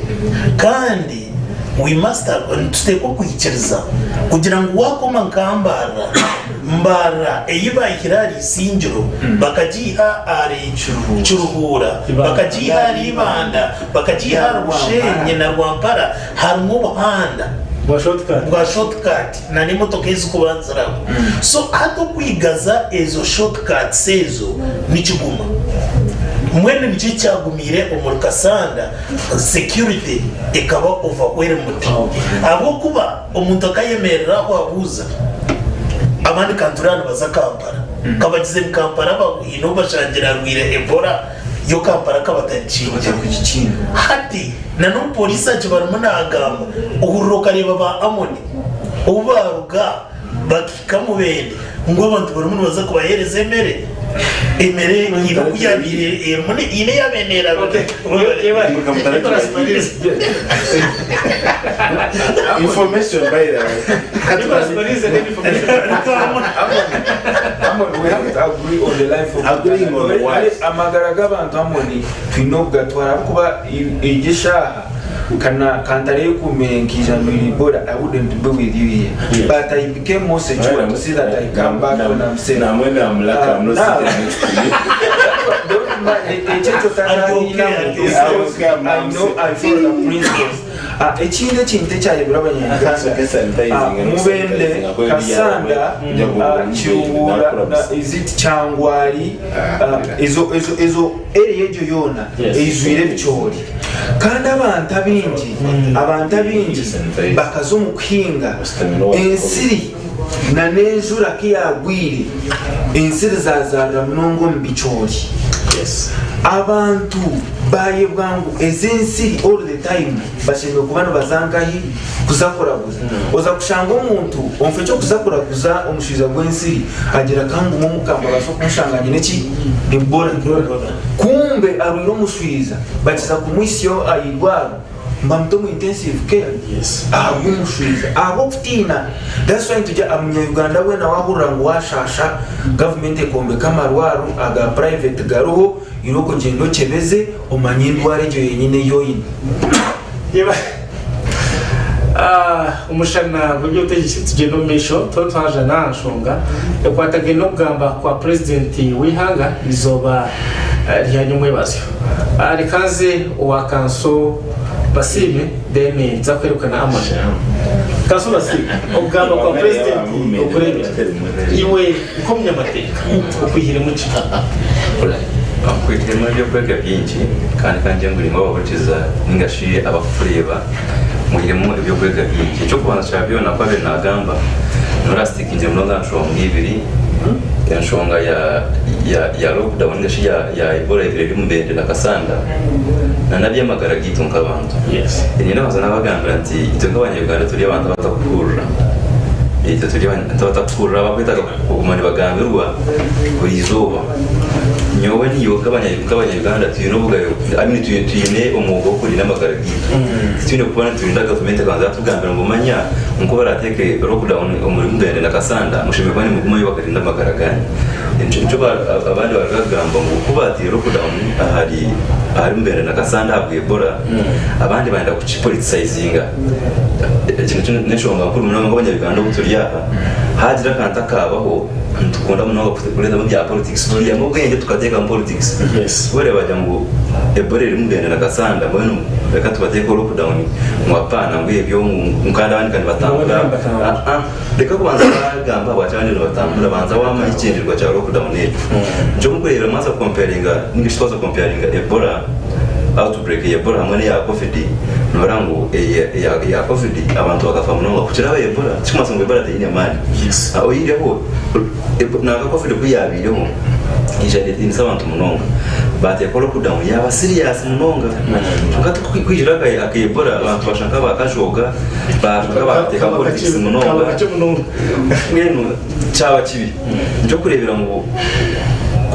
kandi We must nituteekwa kwikiriza kugira ngu wakoma nka Mbarara, Mbarara ei baihire ahari Isingiro bakagiiha ahari Kiruhura, bakagiiha ahari Ibanda, bakagiiha ahari Bushenyi na Rwampara harimu obuhanda bwa short cut na n'emotoka ezikuba niziraba. So hati okwigaza ezo short cuts ezo nikiguma. Mbwenu nikyo ekyagumiire omuri Kassanda. Security ekaba overwhelmed ahabw'okuba omuntu akayemerera aho abuuza abandi ka nitureeba nibaza Kampala. Kabagize ngu Kampala haine ou bashangire arwaire Ebola, yo Kampala akaba atagikingira. Hati na n'omupoliisi akiba arimu naagamba, ohurira okareeba ba Amoni obu baaruga bakahika Mubende ngu abantu barimu nibaza kubaheereza emere, emere haine oku yaabaire erimu haine eyaabaire neerabika. Information by the way. Amon, we have to agree on the life of Agreeing on Uganda. what? Hare amagara g'abantu Amoni twine okugatwara ahabw'okuba egi eshaaha kana kantarekume nkaija ndwire Ebola I wouldn't be with you here but I became more secure to see that I come back when I'm safe. Namwe namulaka, I'm not Now, sitting next to you. Don't mind, ekyo ekyo Aryoke, aryoke. Aryoke, I'm- I know I follow the principles. Ah, ekindi ekintu ekyayebura abanyayuganda Akasoke sanitizing, ah, and mubende sanitizing, akwe kasanda bya- ah, kiruhura na is it kyangwari ah, ezo ezo ezo area egyo yoona Yes. eijwire ebicoori kandi abantu abaingi abantu abaingi bakaza omu kuhinga ensiri na n'enjura ku yaagwire ensiri zazaarira munonga omu bicoori Abantu baayebwa ngu ezi ensiri all the time bashemereire kuba nibaza nkahi? Kuza kuraguza. Oza kushanga omuntu omufa eky'okuza kuraguza omushaija gw'ensiri agira kangume omuka ngu abaase kumushanga anyine ki? Ebola. Kumbe arwaire omushwiza bakiza kumwitsya aha irwariro Nibamuta omu intensive care ahabw'omushwiza ahabw'okutiina that's why nitugira omunya-Uganda weena wahurira ngu washasha gavumenti ekombeka amarwaro aga private gariho irooko ogyende okyebeze omanye endwara egyo yenyine ei oine. Omushana gw'eby'obutegyeki tugyende omu maisho tube twaja n'aha nshonga ekwatagaine n'okugamba kwa purezidenti w'eihanga eizooba rya nyomwebazyo. Reka nze owa Kanso Basiime then nza kweruka na Amon. Kanso Basiime, okugamba kwa Purezidenti okureebire, iwe nk'omunyamateeka okwihiremu ki? Nkwihiremu eby'okwega bingi kandi ka ngire ngu naimwe abahurikiza ninga shi abakutureeba mwihiremu eby'okwega bingi. Eky'okubanza kya byona ku abaire naagamba, noorasitikingira munonga aha nshonga ibiri, enshonga ya ya lockdown ninga shi ya ya Ebola ebiro eri Mubende na Kasanda na n'aby'amagara gaitu nk'abantu. Niinyenda kubanza nabagambira nti itwe nk'abanya-Uganda turi abantu abatakuhurira. Itwe turi abantu abatakuhurira abakwetaaga kuguma nibagambirwa buri izooba. Nyowe naiwe nk'abanya-Uganda twine obugabe, I mean twine omwoga gw'okurinda amagara gaitu. Titwine kuba niturinda gavumenti ekabanza yatugambira ngu manya nku barateeke lockdown omuri Mubende na Kasanda mushemereire kuba nimugumayo bakarinda amagara ganyu. Nikyo abandi barikugamba ngu ku baataire lockdown ahari ahari Mubende na Kassanda ahabwa Ebola, abandi benda kukipoliticizinga. Egi nikyo n'enshonga nkuru munonga nk'abanya-Uganda obu turi aha, haagira akantu akaabaho, nitukunda munonga kureetamu ebya politics, twihamu obwengye tukateekamu politics. Ku bareba bagira ngu Ebola eri Mubende na Kassanda mbwenu reka tubateekeho lockdown ngu apaana ngu ebyo ngu kandi abandi ka nibatambura. Reka kubanza wagamba ahabwaki abandi nibatambura, banza wamanya ekigyendererwa kya lockdown egyo. Nikyo murikureebera mwaza kukomparinga ninga shi twaza kukomparinga Ebola, outbreak ya Ebola hamwe n'eya Covid, noreeba ngu eya Covid abantu bakafa munonga kukira aba Ebola. Tikikumanyisa ngu Ebola teine maani. Oyihireho nanka Covid ku yabaireho yaija netinisa abantu munonga, bateekaho lockdown yaba serious munonga. Kwonka tikwigira aka Ebola abantu bashusha nk'abakajooga. Baashoka baateeka politics munonga mbwenu kyaba kibi. Nikyo kureebera ngu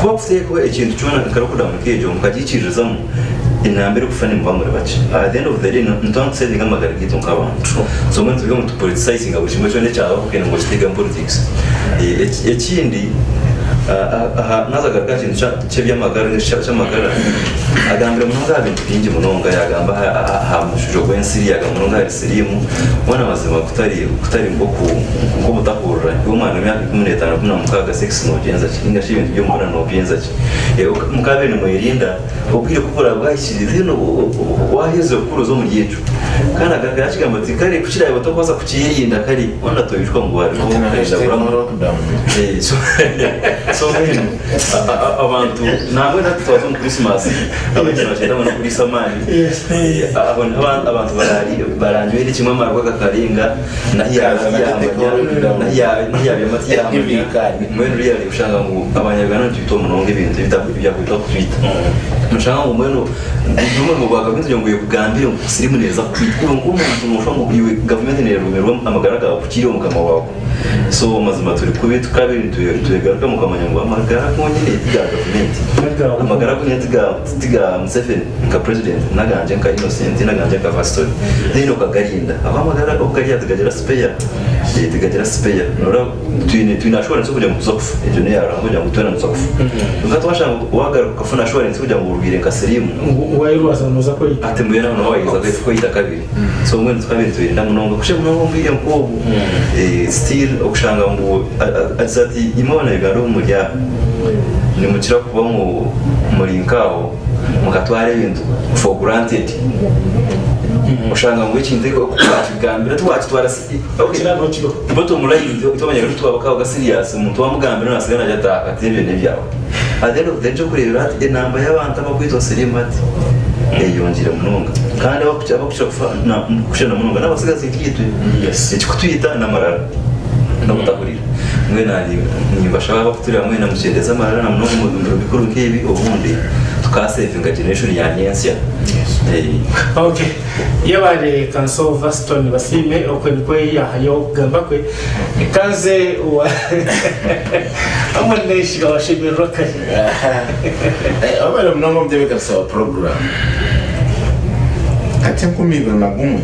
kuba kuteekwa ekintu kyona nka lockdown nk'egyo mukagiikiririzamu enamba erikufa nimuba muri bakye. At the end of the day nituba nitusevinga amagara gaitu nk'abantu. So mbwenu turi omu tupoliticizinga buri kimwe kyona ekyabaho okenda ngu okiteeke omu politics. Ekindi naaza kugaruka aha kintu ky'eby'amagara ky'amagara agambire munonga aha bintu bingi munonga yagamba aha mushujo gw'ensiri yagamba munonga ahari siriimu mbwenu amazima kutari kutari nk'obutahurira iwe omwana w'emyaka 15 16 sex nogyenza ki ninga shi ebintu by'omubonano nobyenza ki mukaabaire nimwerinda obwire ku buraba bwahikire then waheza kukura oze omuri ekyo. Kandi agaruka yakigamba ati kare ku kiraabe otarikubaasa kukyerinda kare hoona toijuka ngu hariho Ati na kwenda hashtag kuramu. lockdown. Eh, so so mbwenu a- a- abantu nambwenu hati twaza omu Christmas abaingi nibakyenda muno kuriisa amaani. Eh, aho niho abantu abantu barari baranywera kimwe amarwa gakarenga nahi ya- Kaza nahi nakateka yamanya lockdown. nahi ya- nahi yabyama tiyamanya Ebikanye. mbwenu really kushanga ngu abanyarwanda nitwitwa munonga ebintu ebyakwitwa kutwita. Noshanga ngu mbwenu n'omurimo gwa gavumenti kugira ngu ekugambire ngu sirimu neeza kukwita. Iwe nk'omuntu noshwa ngu iwe gavumenti neerumirwa amagara gaawe kukira iwe mukama waawe. So mazima turi kubi tukabaire nitwegarukamu okamanya ngu amagara gonyine ti ga gavumenti. Amagara gonyine ti ga Museveni nka president n'agangye nka Innocent n'agangye nka Vaston. Then okagarinda. Aho amagara obu gari aha tigagira spare, tigagira spare. Noreeba Twine twine assurance kugira ngu tuza kufa egyo neya Ruhanga kugira ngu twena nituza kufa kwonka twashanga ngu wagaruka okafuna assurance kugira ngu orwire nka sirimu Ngu wayerwaza noza kweyita. ati mbwenu aho niho wayeza kweyita kabiri so mbwenu tukabire nitwerinda munonga kusha munonga omu bwire nk'obu eh, still okushanga ngu agize ati imwe abana Uganda obu muri aha nimukira kuba mu muri nk'aho mukatwara ebintu for granted oshanga ngu ekintu eki wakigambira tiwakitwara Ekirabo kiriho. Bottom line itwe abanyarwanda twaba ka serious omuntu wamugambira nasigara nagira ati ah ati ebyo nebyawe. At the end of the day nikyokurebera hati enamba yabantu abakwitwa sirimu hati eyongyire munonga kandi abakukira kufa kukira namunonga nabasigazi nkaitwe. Ekikutwita namarara nobutahurira. Mbwenu nimbashaba abakutureba mwena mukyendeze amarara namunonga omu biro bikuru nkebi obundi tukasevinga generation ya nyensya. Okay. Yebare Kanso Vaston Basiime okwe nikwo yahayo okugamba kwe. Kanze wa Omuneshi washemererwa kare. Wabare munonga omutebeekanisa wa puroguraamu. Hati 2001.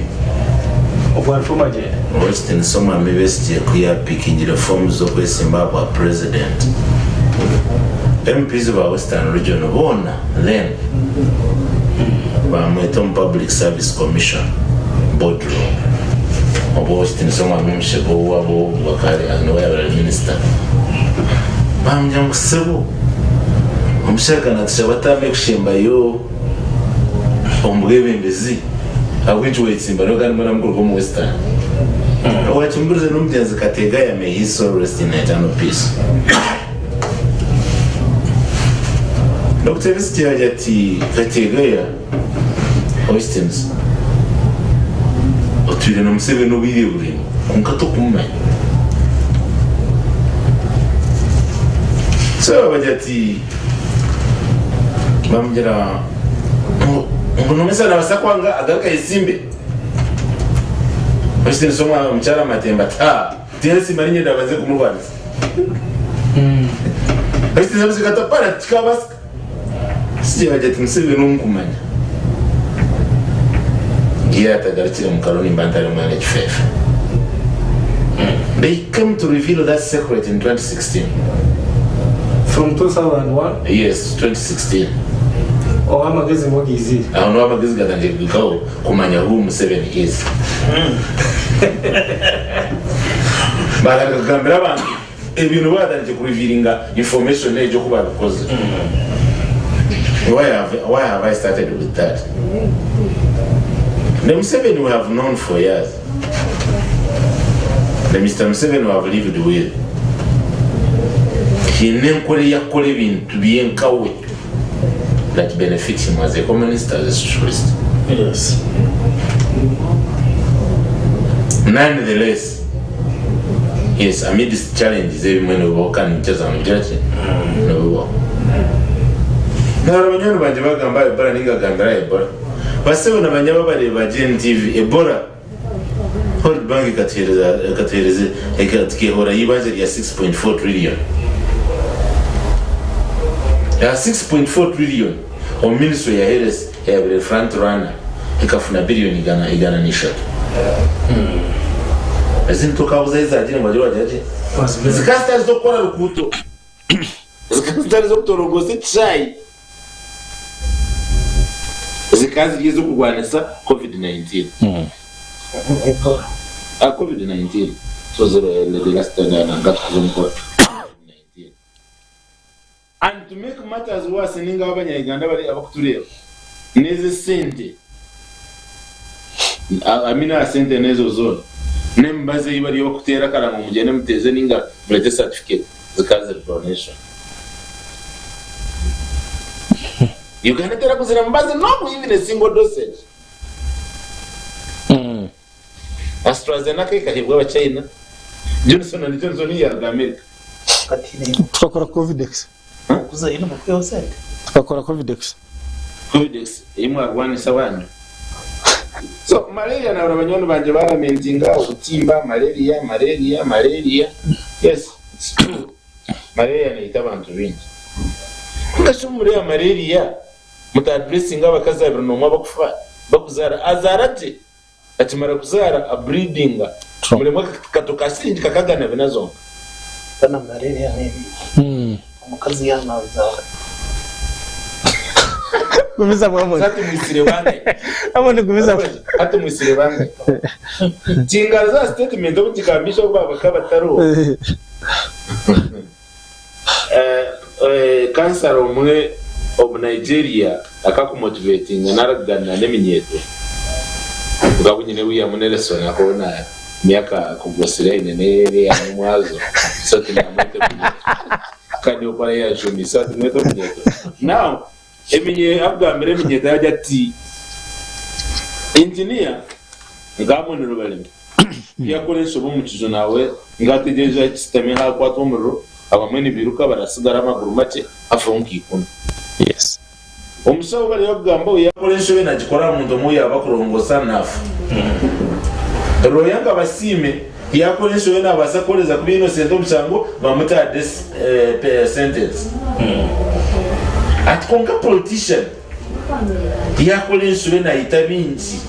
Obwa Nfumagye. Ow'ekitiinisa Omwami Besigye ku yaapikingire foomu z'okwesimba aha bwa Purezidenti, MPs ba Western Region boona then Baamweta omu Public Service Commission board room. Obwo Ow'ekitiinisa Omwami Mushega ow'owaabo obwo akaba ari niwe yaabaire ari minisita. Baamugira ngu sebo, omushaija naatushaba taamu ekushembayo omu bwebembezi ahabw'enki wetsimba niwe kandi mbwenu mukuru gw'omu Western. Owakimburize n'omugyenzi Kategaya may his soul rest in eternal peace. Dokita Besigye yaagira ati, Kategaya Oistins, otwire na Museveni obwire buraingwa kwonka tokumumanya. So bagira ati, bamugira ngu ngu Nomesa nabaasa kwanga agaruke ayesimbe. Oistins omwana omukyara Matemba ati, haa. Tiyesimba niinyenda baze kumurwanisa. Ekitiinisa Museveni katapara tikikabasika. Besigye yagira ati Museveni omukumanya ngiye atagarukire mu karo nimba ntari mwana ekifeefe. They came to reveal that secret in 2016. From 2001 Yes, 2016. owa amagezi niho gaizire. Aho niho amagezi gatandikire kuhikaho kumanya who Museveni is. Batandika kugambira abantu ebintu batandikire ku revealinga information egyo oku babikozire. Why have, why have I started with that? The Museveni we have known for years. The Mr. Museveni we have lived with. Haine enkora ei akukora ebintu bye nkawe that benefits him as a communist, as a socialist. Yes. Nonetheless, yes, amidst challenges ebimwe nibibaho kandi nikiza nibigira ki nibibaho. Nahara banywani bangye bagamba aha Ebola ninga gambira aha Ebola. Basebo na banyabo abareebi ba GNTV, Ebola World Bank ekatuhereza ekatuhereza tukehora eibanja rya 6.4 trillion. Aha 6.4 trillion omu ministry ya health eyabire front runner ekafuna billion 103. Ezindi tokabuza ahi zagiire ngu bagire bagira gye. Zikaba zitari z'okukora rukuuto, zikaba zitari z'okutorongoosa ekishaayi, zikaba ziri ez'okurwanisa Covid-19. Ah, Covid-19. So zero the last nanga tukuza omu Covid-19. And to make matters worse ninga abo abanya Uganda abari abakutureeba n'ezi sente. I mean aha sente n'ezo zoona n'emibazi ei bariyo bakuteera akarango ngu mugyende muteeze ninga mureete certificate zikaba ziri donation. Uganda terakuzire mubazi n'ogu even a single dosage. AstraZeneca ekahebwa abachina, Johnson and Johnson yaruga America. Tukakora Covidex. Tukakora Covidex. Covidex ei mwarwanisa wanyu. So malaria nahurira banywani bangye baramentinga obutimba malaria malaria malaria yes it's true malaria neita abantu baingi. Kwonka shi omureeba malaria muta addressinga abakazi abiri nomwe abakufa bakuzaara azaara gye Akimara kuzaara abreedinga omuremwa akato ka siringi kakagana bina zonka. Bana malaria nebi omukazi yaaba nazaara. Gumizamu Amoni. Hati mwisire bangahi? Amoni gumizamu. Hati mwisire bangahi? Kingara za statement obu ngigambisha obu bakaba batariho. Kansara omwe omu Nigeria akakumotivatinga narikuganira n'eminyeeto nka nyine William Nelson akabona emyaka akugosire aine n'eya nyomwazo so tinamweta omunyeeto kandi okwo arayajumisa timweta omunyeeto now eminye akugambira eminyeeto yagira ati engineer nka Amon Rubarema Ku yakora enshobe omu kiju nawe ngu ategyereze ahi kisitami hakwatwa omuriro, abamwe nibiruka barasigara amaguru makye hafeho nka ikumi. Yes. Omushaho bariyo kugamba ogu yakora enshobe nagikora aha muntu omwe ou yaba akurongosa nafa. Lawyer nka Basiime yakora enshobe nabaasa kukoreza kuba innocent omushango bamute aha death sentence. Ati kwonka politician Yakora enshobe nayita bingi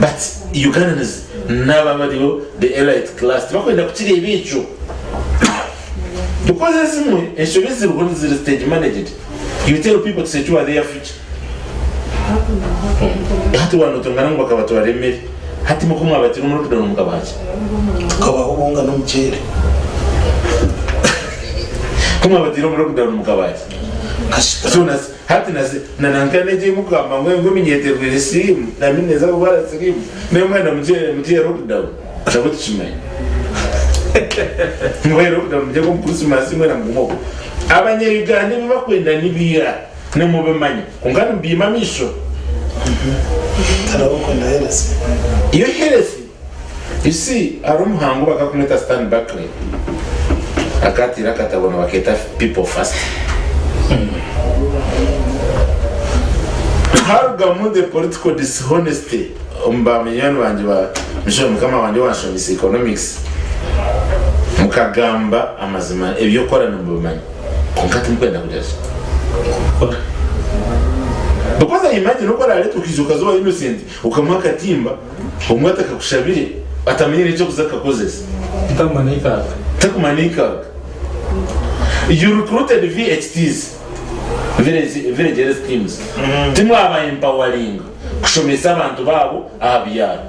but Ugandans nabo abariho the elite class tibakwenda kukireeba ekyo because ezimwe enshobe eziriho ziri stage managed you tell people to secure their future hati wanotongana ngu bakabatwara emere hati imwe kumwabatira omu lockdown mukabahaki? Tukabaha obunga n'omuceeri. Ku mwabateire omu lockdown mukabaha ki? So na hati na na nanka n'egyo ei mukugamba ngu ngu eminyeeto erwaire siriimu I mean neeza kurwara siriimu nayo mwenda mugye mugye lockdown nabwo tukimanya. Mubahe lockdown mugye omu Christmas mwena mugume okwo. Abanya Uganda ebi bakwenda nibiiha nimubimanya kwonka nimubiima amaisho. Tarabakwenda health. Iyo health You see hariho omuhangu bakakumweta Stan Barkley akatira akatabo nibaketa People First. Harugamu the political dishonesty omu bamunywani bangye ba misho mukama wangye owanshomisa economics mukagamba amazima ebyokukora nimubimanya kwonka timukwenda kugira ki because I imagine oku oraretwa okaija okaza owa Innocent Okamuha akatimba obumwe atakakushabire atamanyire n'ekyokuza kukakozesa. Takumanya ahi karuga. Takumanya ahi karuga. You recruited VHTs, village, village health teams. Timwaba empoweringa kushomesa abantu baabo aha byaro.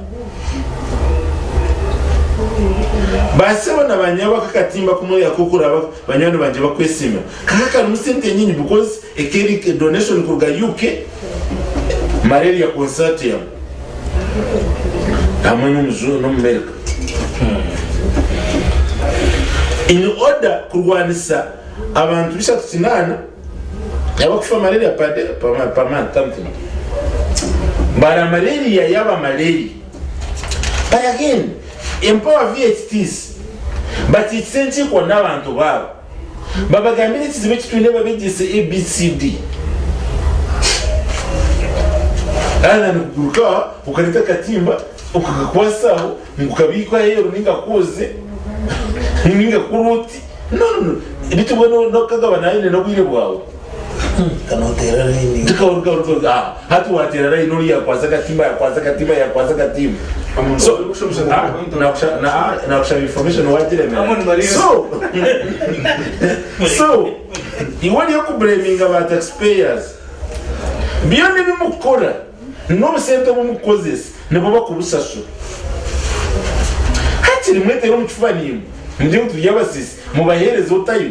Basebo na banyabo aka akatimba kumwe akukuraba banywani bangye bakwesiimira kaka karimu sente nyingi because Eka eri donation kuruga UK, Malaria Consortium hamwe n'Omumerika in order kurwanisa abantu 38 abakufa malaria per day, per month something. Bara malaria yaba malaria. But again, empower VHTs bakiikise enkiiko n'abantu baabo. Babagambire ekizibu eki twine babegyese ABCD. Haza nikuguruka aha okareta akatimba okakakwasa aho ngu kabiikwe aheeru ninga kooze ninga kukora oti. No no no beitu mbwenu nokukagabana haine n'obwire bwawe. Kanoteera layini. Tukaruga hati wateera layini ori yakwasa akatimba yakwasa akatimba yakwasa akatimba. So nakushaba information wagiremera. So so iwe oriyo kublaminga ba taxpayers byona ebi mukukora n'obusente obu mukukozesa nibo bakubusashura. Hakiri mwetere omu kifuba naimwe mugire ngu turi abasiisi mubaheereze otayo.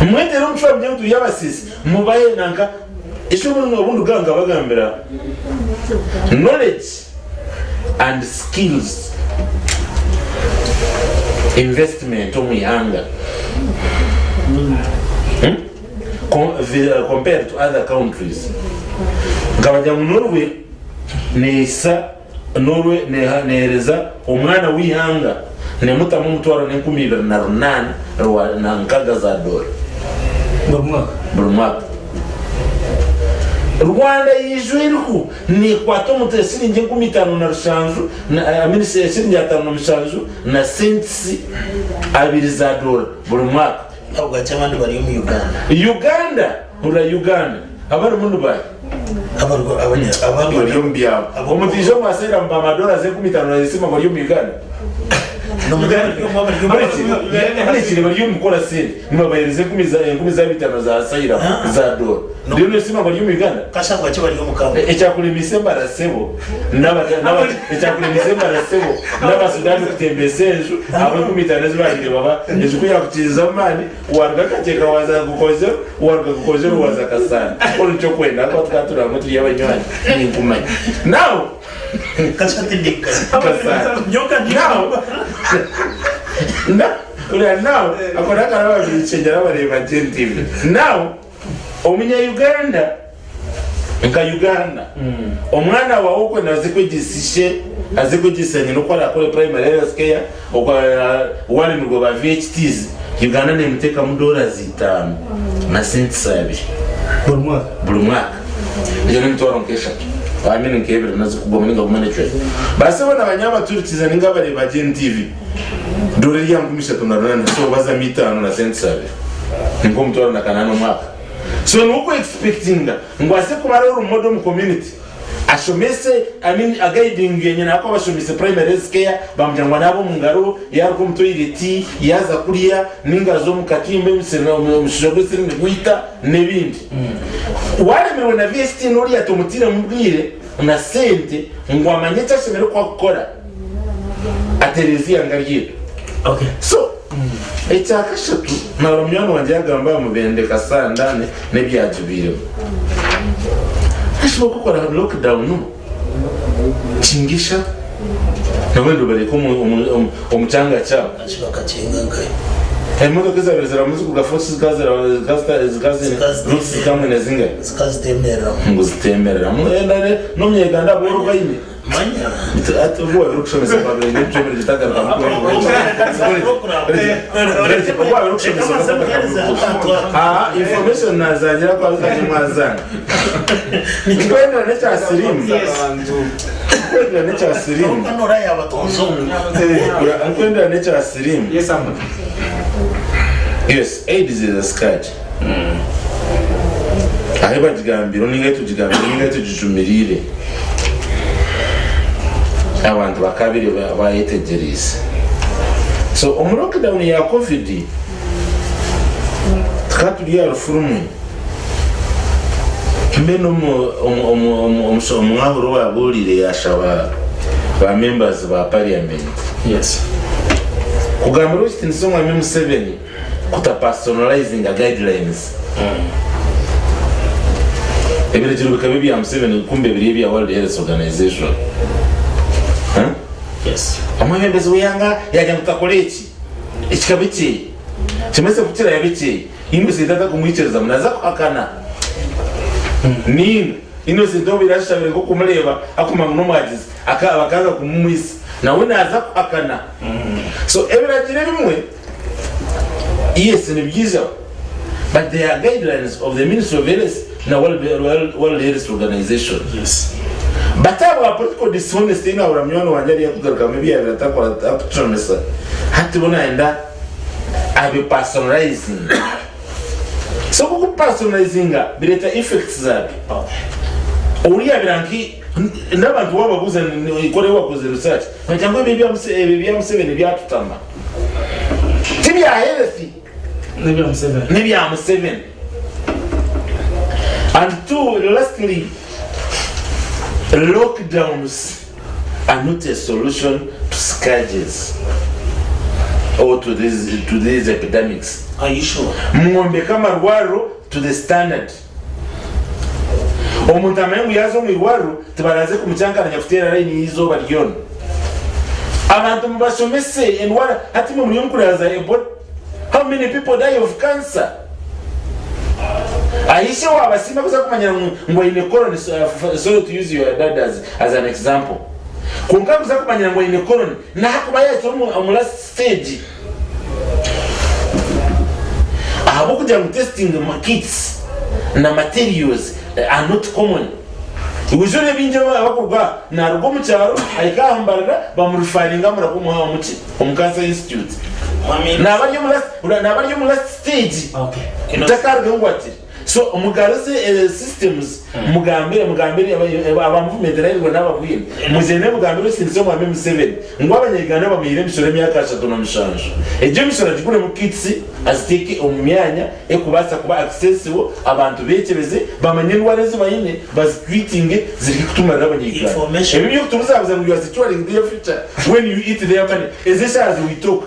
Mwetere omucwa mugire ngu turi abasiisi, mubahe nanka ekyo obundi bwa nkabagambira knowledge and skills investment omu ihanga compared to other countries. Nkabagira ngu Norway neehisa Norway neehereza omwana w'eihanga nemutamu omutwaro n'enkumi ibiri na runaana rwa na nkaga za doora buri mwaka. Rwanda yaijwiriho nekwata omuntu esiringi enkumi itaano na rushanju I mean esiringi ataano na mushanju na sentisi abiri za doora buri mwaka. Ahabwaki abandi bari omu Uganda? Uganda hurira Uganda abarimu nibahi? Bari omu byabo. Omuntu omu asylum bamuha dollars enkumi itaano nazisiima ngu ari omu Uganda? Buri bari omu kukora sente nibabahereza enkumi zaabo itaano za asylum za dola. Reero nosiima ngu ari omu Uganda? Ekyakuremesa embara sebo ekyakuremesa embara sebo n'abasudani kutembesa enju ahabw'enkumi itaano ezi baabaire baba enju ku yaakukiriza amaani Waruga Kakyeka waaza Bukojo, waruga Bukojo waaza Kasaana. Kora eki orikwenda ahakuba tukaba turi hamwe turi abanywani, ninkumanya. Now, Kasaana. Now, now, hurira now, ako n'akaraba babiri abareeba GNTV. Now, omunya Uganda nka Uganda, omwana waawe okwenda aze kwegyesa ishe, aze kwegyesa nyina oku arakore primary health care, oku waremirwe ba VHTs, Uganda nemuteekamu dollars itaano na cents abiri buri mwaka. Egyo n'emitwaro nk'eshatu, I mean nk'ebiri nazikugwamu ninga gumwe n'ekicweka. Basebo na banyaabo abaturikiriza ninga abareeba GNTV, doora eri aha 3800 so bazamu itaano na cents abiri, ni nk'omutwaro na kanaana omwaka. So niwe oku expectinga ngu aze kuba role model omu community ashomese I mean a guidinge nyina ahakuba abashomeise primary health care bamugira ngu anaabe omu ngaro yaruga omu toilet yaaza kurya ninga aza omu katimba emisiri omushaija gw'esiri nigwita n'ebindi. Waremirwe na VHT n'oriya tomutiremu bwire na sente ngu amanye eki ashemereire kuba kukora atereeze eihanga ryaitu. So ekyakashatu nahurira munywani wangye yagamba aha Mubende Kasanda n'ebyagibairemu. Ashoboka kukora lockdown kingisha nabandi obareke omu kyanga kyabo. Emotoka ezabaire ziramuzi kuruga Fort zikaba routes zikamwe na zingahi? Ngu zitemereramu. N'omunyayuganda ahabw'orugo aine. Hati obu wabaire orikushomesa kwabaire n'ebicweka bitagarukamu obu wabaire orikushomesa okatagarukamu aha information nazangira kwa zaje mwazanga nkwendera n'ekya sirimu nkwendera n'ekya sirimu nkwendera n'ekya sirimu yes AIDS is a scourge Ahi bagigambire ninga ahi tugigambire ninga ahi tugijumirire abantu bakabire bayetegyereize. So omu lockdown ya covid tukaba turi aha rufu rumwe mbwenu omwahuri owabuurire yashaba ba members ba parliament kugambira ow'ekitinisa omwami Museveni kuta personalizinga guidelines. Ebiragiro bikaba ebya Museveni kumbe biri ebya World Health Organization. Yes. Omwebembezi w'eihanga yagira ngu tutakora eki, ekikaba ekyeye. Kimeze ku kiraabe ekyeye, Innocent atakumwikiriza ngu naza kuhakana. Ninga Innocent obaire ashabire nk'okumureeba akumanya ngu n'omwagizi, bakanga kumumwisa, nawe naza kuhakana. So ebiragiro ebimwe Yes nibyijaho but there are guidelines of the ministry of health na world health organization but ahabwa political dishonesty ei nahurira munywani wangye ariyo arikugarukamu ebi yabaire atakora arikutushomesa hati bo nayenda abi personalizinge so ku okubipersonalizinga bireeta effects zabyo oriya abira nki n'abantu wababuuza kora wakozire research nibagira ngu ebi ebya Museveni byatutama. Ti bya health n'ebya Museveni. And two, lastly, lockdowns are not a solution to scourges. or to these, to these epidemics. Are you sure? Mwombeke amarwariro to the standard. Omuntu amanye ngu yaaza omu irwariro tibaraze kumukyankaranya kuteera layini y'eizooba ryona. Abantu mubashomese endwara hati imwe muriyo mukuraaza Ebola. How many people die of cancer? Ahishe wabasiima kuza kumanyira ngu ngu aine corona sorry to use your dad as, as an example. Kwonka kuza kumanyira ngu aine corona nahakuba yakiri omu, omu last stage. Ahabw'okugira ngu testing kits na materials are not common. Iwe oreeba baingi abakuruga aha, naruga omu kyaro ahika aha Mbarara bamureferringa amurabwe omu omuki omu Cancer Institute. Naba ari omu last naba ari omu last stage takarugayo ngu akire. So mugaruze systems mugambire mugambire aba movement nairwe nababwire mugyende mugambire okitinisa omwami Museveni ngu abanya Uganda bamuhaire emishoro emyaka 37 egyo emishoro agiguremu kits aziteeke omu myanya ekubaasa kuba accessible abantu bekyebeze bamanye endwara ezi baine bazitreatinge zireke kutumarira abanya Uganda. Ebi ebyokutubuzabuza ngu you are securing their future when you eat their money ezi eshaaha zi we talk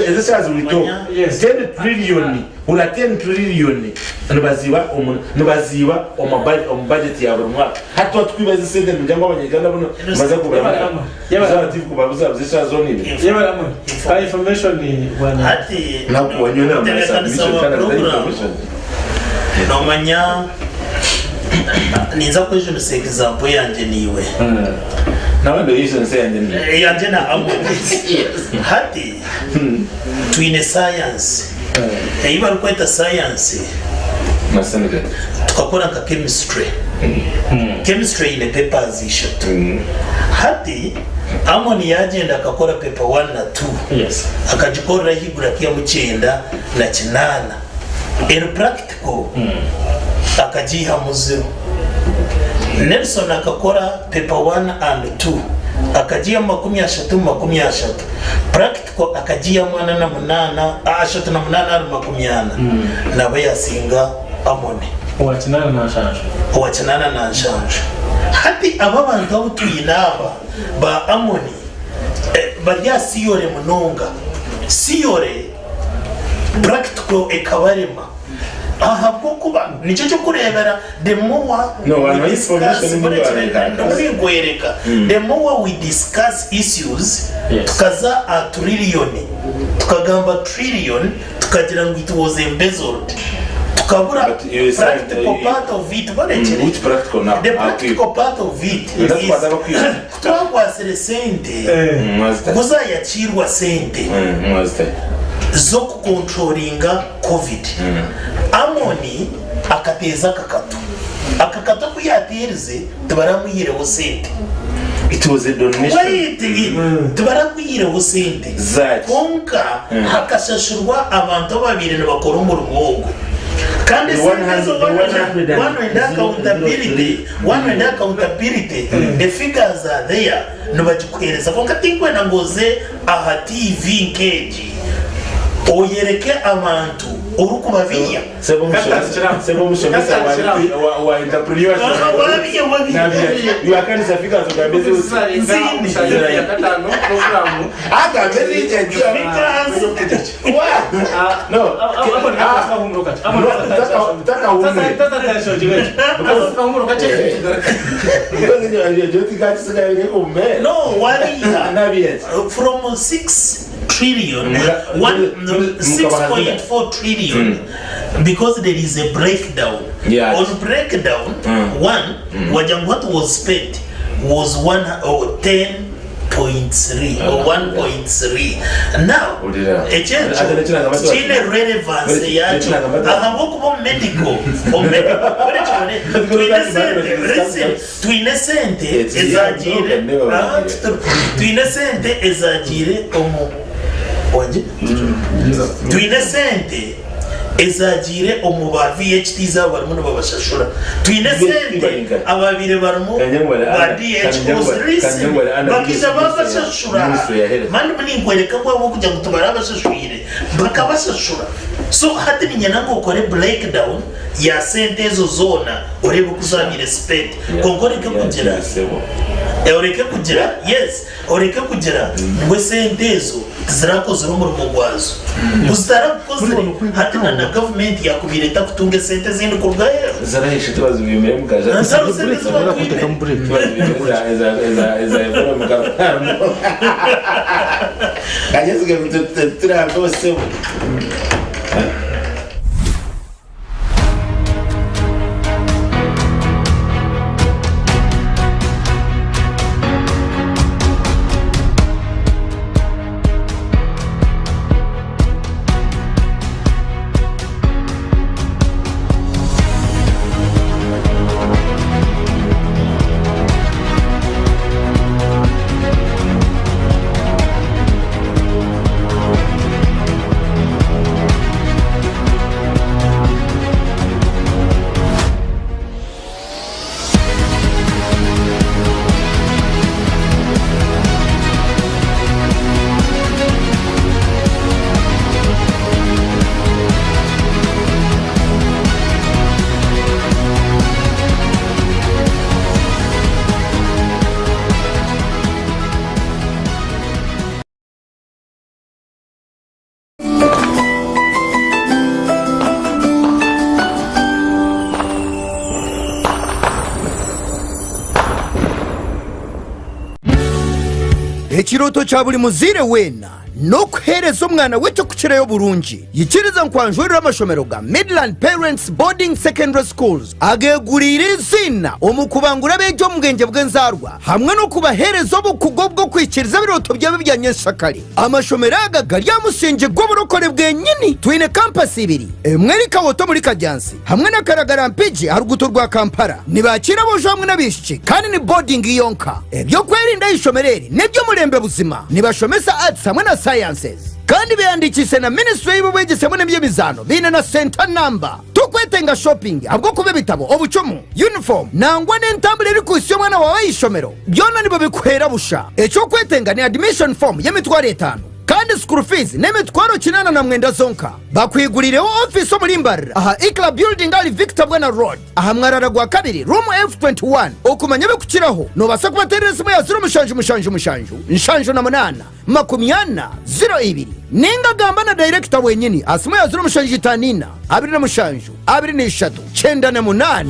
ezi eshaaha zi we talk 10 trillion Hurira 10 trillion nibaziiba omu nibaziiba omu omu budget ya buri mwaka. Hati twaba tukwibaza esente nimugira ngu abanya Uganda boona nibaza kugura Yebaramu TV kubabuzabuza eshaaha zoona ibiri. Yebaramu ka information bwana. Hati Nakuwa nyowe namara omutebeekanisa submission wa kandi atari puroguraamu information. noomanya ninza kwejunisa example yangye naiwe. Nawe ndoyejunisa eyangye naiwe. Eyangye na Amon. Hati Twine sayansi ei barikweta sayansi tukakora nka chemistry. Chemistry eine papers ishatu. Hati Amon yagyenda akakora paper one na two akagikorera ahaiguru akaihamu 98. Eri practical akagiihamu zero. Nelson akakora paper one and two akagiihamu 30/30. Practical akagiihamu 48, 38 ahari 40, naaba yaasinga Amoni. Owa 87. Owa 87. Hati aba abantu abu twine aba ba Amoni bari aha theory munonga. Theory, practical ekabarema. Ahabw'okuba nikyo ky'okureebera the more No, we hano discuss, information ndikunkwereka niyo the more we discuss issues Yes. tukaza aha tuririyoni tukagamba trillion tukagira ngu it was embezzled tukabura But you said, practical part of it barekere Which practical now? the practical part of it is Ndakwata bakwiba. kutwakwasire sente Mwazita. kuzayakiirwa sente Mwazita. z'okukontrolinga Covid. Amoni akateeza akakato. Akakato aku yaateerize tibaramwihireho sente. It was a donation. Wait, tibaramwihireho sente. Zaaki? Kwonka hakashashurwa abantu ababaire nibakora omurimo ogwo. Kandi The esente ezo 100 the 100 one and accountability, one and accountability, the figures are there, nibagikuheereza. Kwonka tinkwenda ngu oze aha TV nk'egi oyereke abantu orikubabiiya. Sebo omushomesa, sebo omushomesa wa, wa, wa entrepreneurship. Wabiiya, wabiiya. Nabiya. Yuhakanisa figures ogambe zi- Agambe zi- Figures. Wa. No. No, taka humure. Because you think I just got to go No, wariiha. Nabiya. From 6 trillion, Muka- one, mu- mu- 6.4 trillion, because there is a breakdown. Yeah. On breakdown, one, wagira ngu what was spent was one, oh, 10.3 or 1.3. Now, Hurira. ekyekyo Ate nekiranga amatu- kiine relevance Nekiranga yakyo amatu- ahabw'okuba omu medical, omu medical, twine sente, listen, twine sente It's- ezagiire yeah, Ah, twine sente ezagiire omu wangye twine sente ezagiire omu ba VHTs abo barimu nibabashashura twine sente ababaire barimu ba DHOs listen bakaija babashashura mani ninkwereka ngu ahabw'okugira ngu tibarabashashwire bakabashashura. So hati niinyenda ngu okore breakdown ya sente ezo zoona oreebe oku zabaire spent kwonka oreke kugira oreke kugira yes oreke kugira ngu esente ezo tizirakozire omurimo gwazo. Ku zitaragukozire hati na na gavumenti yakubaire etakutunga esente ezindi kuruga aheeru. Zirahishe tibazibimire mukaja. Hariho sente ezi batwine. Tibazibimire eza Ebola mukarwara. Kanyesiga sebo. Ekirooto kya buri muzaire weena n'okuheereza omwana we eky'okukirayo oburungi. Yikiriza nkwanjurire amashomero ga Midland Parents Boarding Secondary Schools ageeguriire eiziina omu kubangura abeegi omu bwengye bw'enzaarwa hamwe n'okubaheereza obukugu obw'okuhikiiriza ebirooto byabo ebya nyenshakare. Amashomero aga gari aha musingye gw'oburokore bwenyini. Twine kampasi ibiri, emwe eri Kawoto omuri Kajjansi hamwe na Karagara Mpigi aha ruguuto rwa Kampala. Nibakiira aboojo hamwe n'abaishiki kandi ni boarding yonka. Eby'okwerinda aha ishomero eri n'eby'omurembe buzima. Nibashomesa Arts hamwe na Sciences kandi behandiikiise na Ministry y'eby'obwegyese hamwe n'eby'emizaano baine na centre number. Tokwetenga shopping ahabw'okuba ebitabo, obucumu, uniform nangwa n'entambura erikuhitsya omwana waawe aha ishomero byona nibabikuheera busha. Eky'okwetenga ni admission form y'emitwaro etaano kandi school fees n'emitwaro 89 zonka. Bakwiguriireho ofiisi omuri Mbarara aha Ikla Building ahari Victor Bwana Road aha mwarara gwa kabiri room F21. Okumanya ebirikukiraho noobaasa kubateerera esimu ya 07 7 78 40 02 ninga gamba na dayirekita wenyini aha simu ya 0754 27 23 98.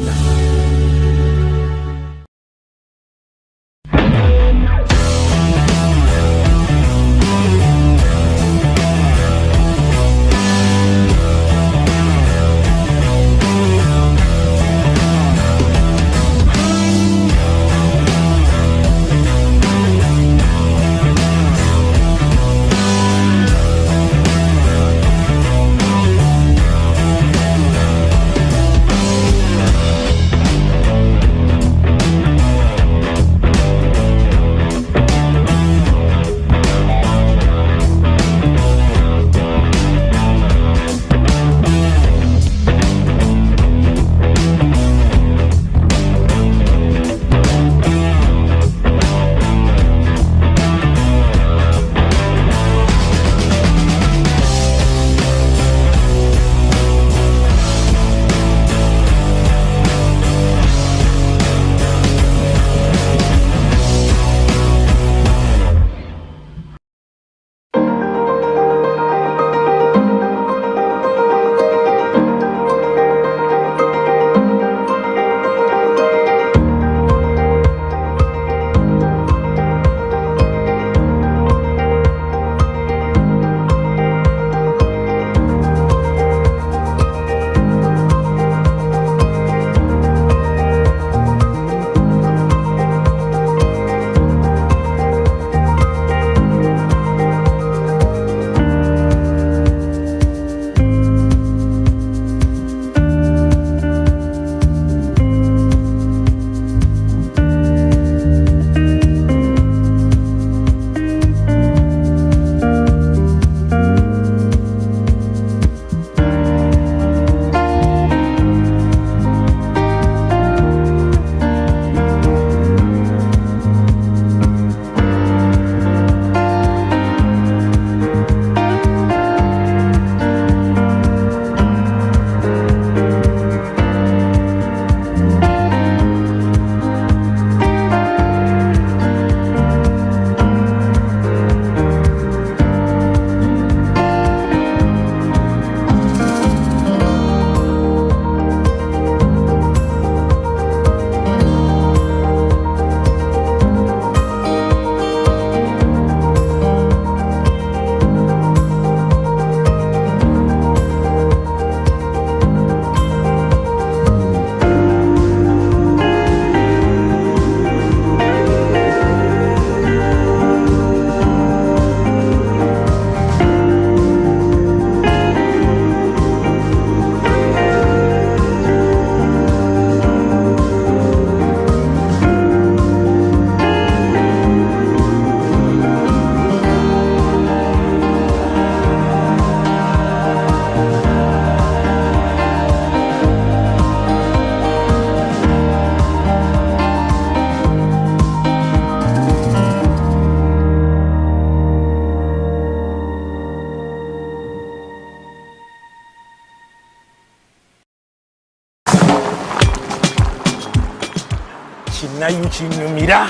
Kinayu kinyumira.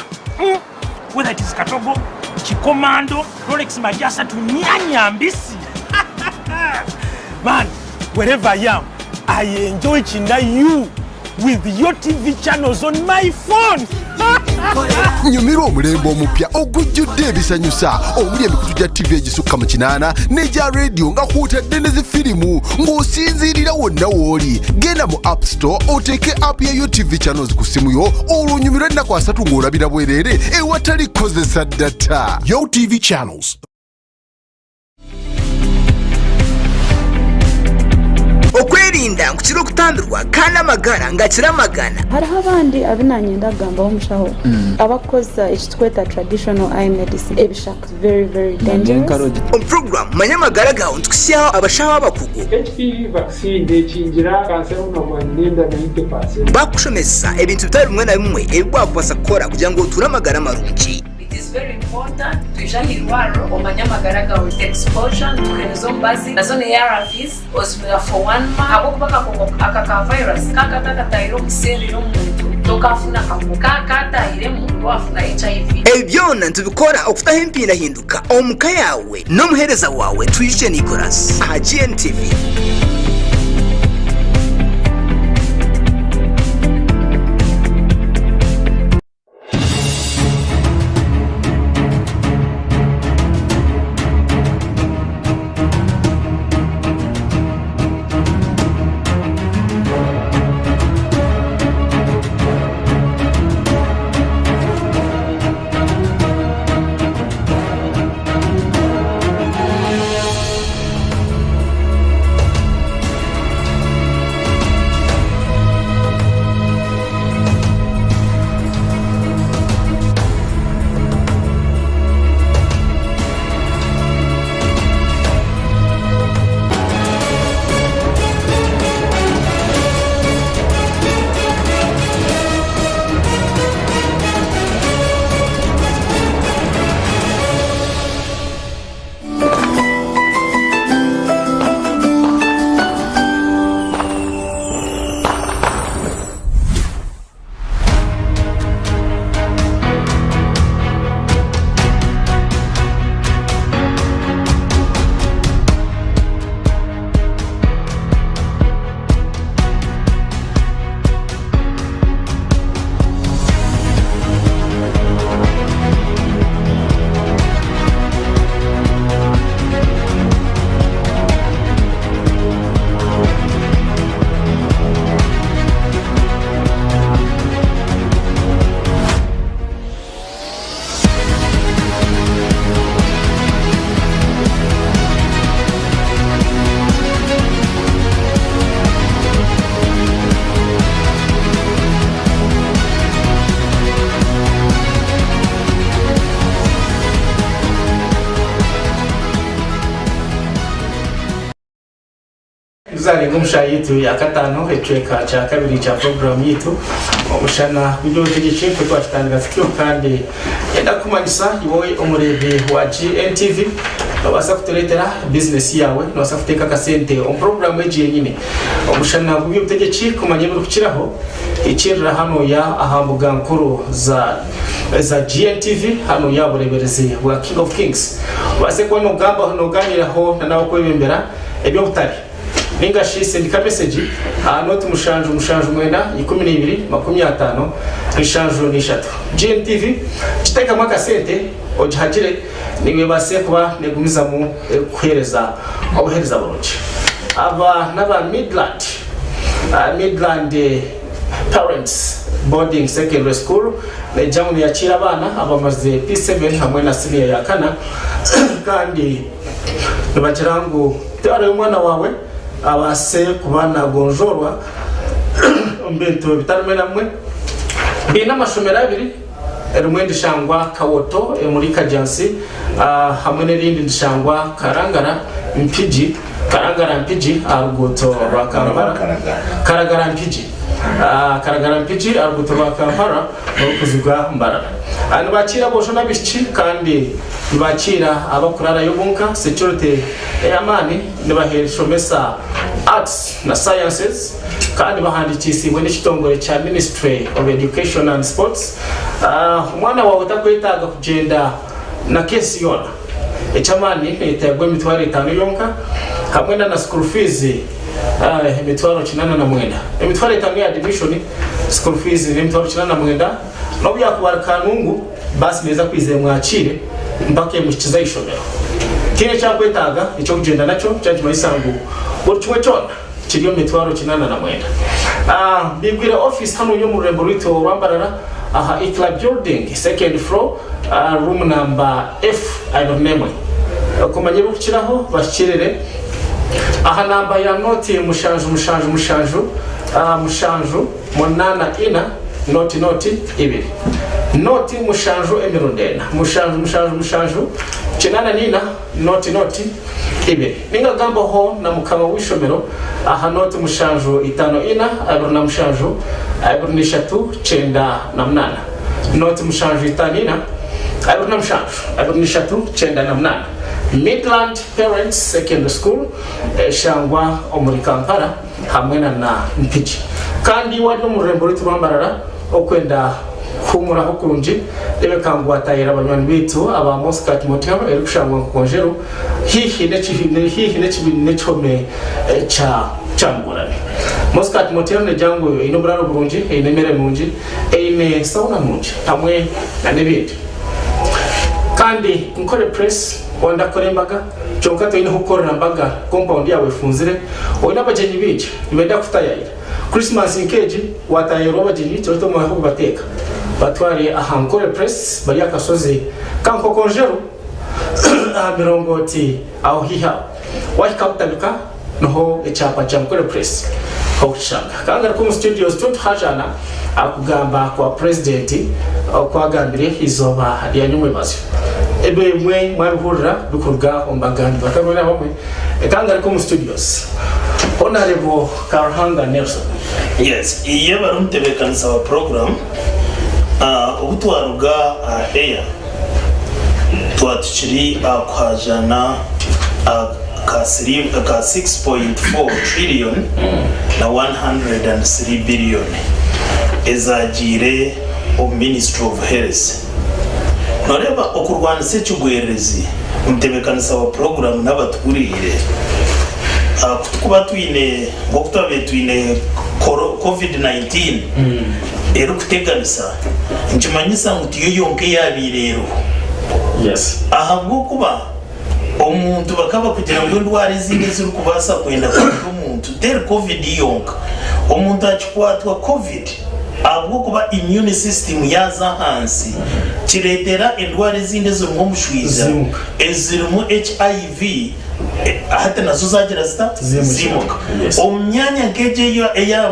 Whether it is katogo, kikomando, Rolex majasatu, nyanya mbisi. Man, wherever I am, I enjoy Kinayu with your TV channels on my phone. Nyumirwa omulembe omupya ogujjudde ebisanyusa omuli emikutu gya ttivi egisukka mu kinaana n'egya rediyo nga kw'otadde ne zifirimu ng'osinziirira wonna w'oli. Genda mu App Store oteeke app ya UTV Channels ku ssimu yo olwo onyumirwe ennaku asatu ng'olabira bwereere ewatali kukozesa data. Yo TV Channels. Okwerinda nkukira okutambirwa kandi amagara ngakira amagana. Hariho abandi abu nanyenda kugambaho omushaho abakukozesa eki tukweta traditional eye medicine ebishaka very very dangerous. Omu puroguraamu Manya Amagara Gaawe nitukuhitsyaho abashaho abakugu. HPV vaccine ekingira kanseri omunwa gwa nyina enda 90%. Baakukushomesa ebintu bitari bimwe na bimwe ebi waakubaasa kukora kugira ngu otuure amagara marungi. It is very important twija aha irwariro omanye amagara gawe exposure nituhereza omubazi nazo ni ARVs ozimira for one month ahabwokuba akakooko aka ka virus kakatakatahire omu cell y'omuntu tokafuna akakooko kakatahiremu nibwo wafuna HIV. Ebi byona nitubikora okutaho empindahinduka omu ka yaawe n'omuheereza waawe Twijukye Nicholas aha GNTV. Tuzarenga omu shaaha yaitu ya kataano ekicweka kya kabiri kya puroguraamu yaitu Omushana gw'eby'obutegyeki nikwo twakitandika tutyo kandi nyenda kukumanyisa iwe omureebi wa GNTV nobaasa kutureetera bizinesi yaawe nobaasa kuteeka akasente omu puroguraamu egi yenyine Omushana gw'eby'obutegyeki kumanya ebirikukiraho Ikirira hanuya aha mbuga nkuru za za GNTV hanuya aha bureeberezi bwa King of Kings obaase kuba nogambaho nogaaniiraho na n'abakwebembera eby'obutare ninga shi sindika mesegi aha nooti mushanju mushanju mwenda 12 50 73. GNTV giteekamu akasente ogihagire naiwe ebaase kuba negumizamu erikukuheereza obuheereza burungi. Aba n'aba Midland. Midland Parents Boarding Secondary School negira ngu neyakiira abaana abamaze P7 hamwe na siniya ya kana kandi nibagira ngu twarayo omwana waawe abaase kuba nagonjoorwa omu bintu bitari bimwe na bimwe. Baine amashomero abiri, rimwe nirishangwa Kawoto omuri Kajjansi hamwe n'erindi nirishangwa Karangara Mpigi. Karagara Mpigi aha ruguuto rwa Kampala. Karagara Mpigi. Karagara Mpigi aha ruguuto rwa Kampala orikuziga Mbarara. Nibakiira aboojo n'abaishiki kandi nibakiira abakurarayo bonka. Security ey'amaani nibaheshomesa Arts na Sciences kandi bahandikiisiibwe n'ekitongore kya Ministry of Education and Sports. Omwana waawe takwetaaga kugyenda na keesi yoona. Eky'amaani neyeteegwa emitwaro etaano yonka hamwe na na school fees emitwaro 89. Emitwaro etaano ya admission, school fees n'emitwaro 89. N'obu yaakuba ari kanungu, baasi neeza kwija emwakiire mpaka emuhikize aha ishomero. Tihaine eki arikwetaaga eky'okugyenda nakyo, kyaba nikimanyisa ngu buri kimwe kyona kiri omu mitwaro 89. Baigwire ofiisi hanu omu rurembo rwaitu orwa Mbarara aha Ikla Building, second floor, room number F 21. Kumanya ebirikukiraho bahikirire aha namba ya nooti mushanju mushanju mushanju mushanju. Munaana ina, nooti nooti ibiri. Nooti mushanju emirundi ena. Mushanju mushanju mushanju kinaana n'ina nooti nooti ibiri. Ninga gambaho na mukama w'eishomero aha nooti mushanju itaano ina 27 23 98. Nooti mushanju itaano ina 27 23 98. Midland Parents Secondary School eshangwa omuri Kampala. hamwe na na Mpigi. Kandi wari omu rurembo rwaitu rwa Mbarara okwenda kuhumuraho kurungi, rebeka ngu watahirira banywani baitu aba Muscat Motel erikushangwa Nkokonjeru haihi haihi n'ekihome kya Kyamugorani. Muscat Motel negira ngu eine oburaaro burungi, eine emere nungi, eine sauna nungi hamwe na n'ebindi. Kandi Nkore Press wenda kukora embaga Kyonka toine hokukorera mbaga, compound yaawe efunzire, oine abagyenyi baingi nibenda kukutayayira. Christmas nk'egi waatayayirwa abagyenyi tibaita omwanya gw'okubateeka. Batware aha Nkore Press bari aha kashozi ka Nkokonjeru aha mirongooti aho haihi aho. Waahika Butabika niho ekyapa kya Nkore Press hokukishanga. Kangaruke omu studios Tuntuhajaana aha kugamba kwa Purezidenti oku agambire eizooba rya nyomwebazyo. Ebyo ebimwe mwabihurira bikuruga omu bagambi batari bamwe na bamwe. Kangaruke omu studios Honarebo Karuhanga Nelson. Yes, yebare omutebeekanisa wa puroguramu. Obu twaruga aha air twaba tukiri aha kuhaajana ka 6.4 trillion na 103 billion ezaagiire omu Ministry of Health. Noreeba okurwanisa ekigwererezi, omutebeekanisa wa puroguramu n'abatuhuriire, ku turikuba twine nk'oku twabaire twine Covid 19 erikuteganisa, nikimanyisa ngu tiyo yonka eyaabaire eriho. Ahabw'okuba omuntu bakaba bakugira ngu endwara ezindi ezirikubaasa kwenda kwita omuntu teri Covid yonka. Omuntu akikwatwa Covid ahabw'okuba immune system yaaza ahansi kireetera endwara ezindi ezirimu omushwija, ezirimu HIV hati nazo zaagira zita? Ziimuka. Omu myanya nk'egyo eya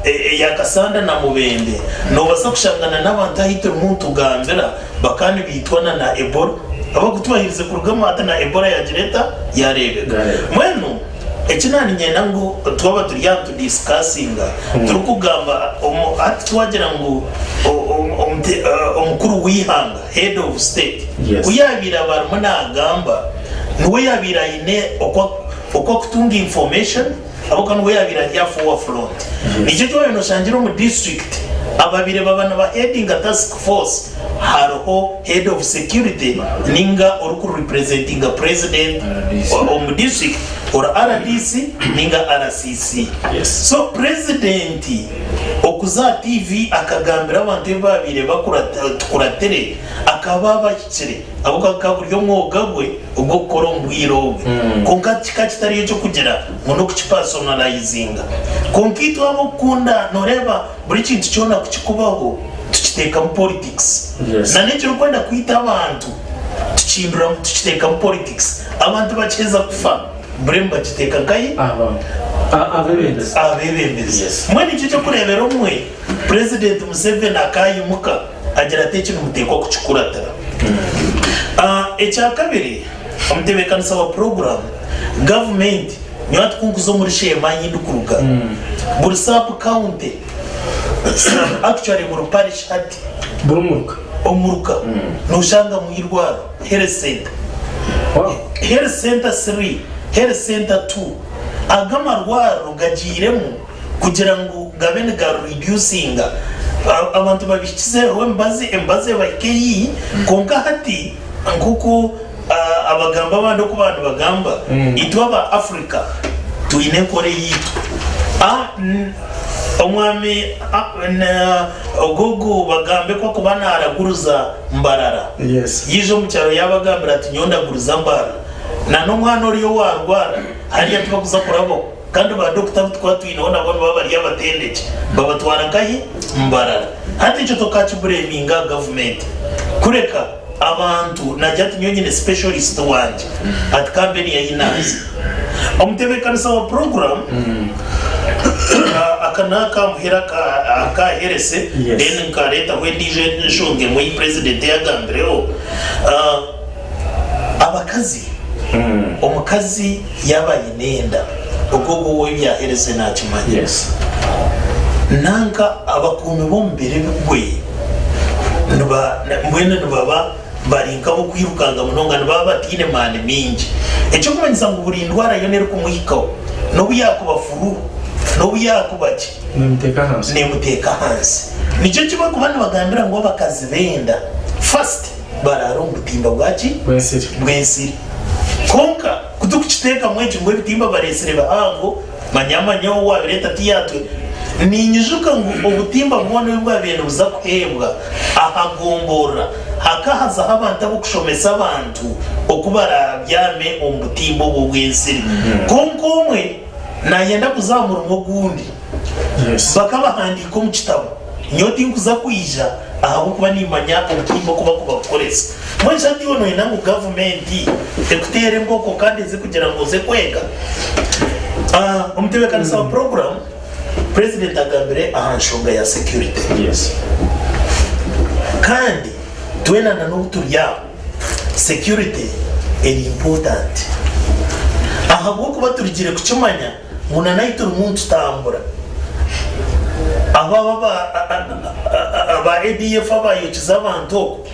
eya Kasanda na Mubende nobaasa kushangana n'abantu ahu turimu nitugambira bakaba nibaitwa na na Ebola abakutubahirize kurugamu hati na Ebola yagira eta yareebeka. Mbwenu eki naninyenda ngu twaba turi aha nitudisikasinga turikugamba hati twagira ngu omukuru w'eihanga, head of state, ku yabaire aba arimu nagamba niwe yabaire aine oku akutunga information. Ahabw'okuba niwe yaabaire ari aha forefront. Nikyo eki waabaire nooshangira omu district ababaire baba nibaheadinga task force hariho head of security ninga orikurepresentinga president omu district or rdc ninga RCC. So president okuza aha TV akagambira abantu ebi baabaire bakuratire akaba abahikire ahabw'okuba gukaba guri omwoga gwe. ogw'okukora omu bwire obwe. Kwonka kikaba kitari eky'okugira ngu n'okukipaasonalayizinga. Kwonka itwe ab'okukunda, nooreeba buri kintu kyona ku kirikubaho tukiteekamu politikisi. N'ekirikwenda kwita abantu tukihinduramu tukiteekamu politikisi. Abantu bakiheza kufa, buremu bagiteeka nkahi? Aha beebembezi. Mbwenu nikyo ky'okureebera omwe, Purezidenti Museveni akaayimuka agira ati eki nimuteekwa kukikuratira. Ekyakabiri, omutebeekanisa wa puroguraamu, gavumenti, nyowe hati ku nkuza omuri Sheema ahu ndikuruga, buri sub county, actually buri parish hati, Buri muruka. Omuruka noshangamu eirwariro, health center, health center siri, health center tu. Ago amarwariro gagiiremu kugira ngu gabe niga reducinga abantu babihikizeho emibazi, emibazi ebahike haihi kwonka hati nk'oku abagambi abandi oku baba nibagamba, itwe aba Africa twine enkora eyaitu. Omwami Ogogo bagambe ku akuba naaraguruza Mbarara, yaija omu kyaro yaabagambira ati nyowe ndaguruza Mbarara. Na n'omwana oriya owaarwara hariya tibakuza kurabaho kandi ba dokita abu tukuba twineho nabo nibaba bari abatendekye babatwara nkahi? Mbarara. Hati ekyo tokakibureminga gavumenti kureka abantu nagira ati nyowe nyine specialist wangye ati kambe niyo ahi naaza. Omutebeekanisa wa puroguramu aka n'akamuhera akaaherese then nkareetaho endiijo enshonga emwe ei purezidenti yaagambireho. Abakazi, omukazi yaaba aine enda, ogwo ogwo ow'ebyahereze naakimanya. Nanka abakuumi b'omubiri gwe niba mbwenu nibaba bari nk'ab'okwirukanga munonga, nibaba bataine maani maingi. Ekirikumanyisa ngu buri ndwara yoona erikumuhikaho, n'obu yaakuba furu, n'obu yaakuba ki, neemuteeka ahansi. Nikyo eki barikuba nibagambira ngu abakazi b'enda first baraara omu butimba bwaki? Bw'ensiri. Kwonka ku turikukiteekamu eki ngu ebitimba bareetsire bihango, manya manya ou waabireeta tiyaatwe. Ninyijuka ngu obutimba bwona obu bwabaire nibuza kuheebwa aha gomborora, hakahazaho abantu ab'okushomesa abantu oku baraabyame omu butimba obwo obw'ensiri. Kwonka omwe naayenda kuza aha murimo ogundi. Bakabahandiika omu kitabo, Nyowe tinkuza kwija ahabw'okuba nimmanya obutimba oku barikubabukoresa. Mbwenu shi hati iwe nooyenda ngu gavumenti ekuteere embooko kandi eze kugira ngu oze kwega? Omutebeekanisa wa puroguraamu, Purezidenti agambire aha nshonga ya security. Kandi twena na n'obu turi aha, security eri important. Ahabw'okuba turugire kukimanya ngu na naitwe turimu nitutambura. Abo aba ADF abayokize abantu okwo,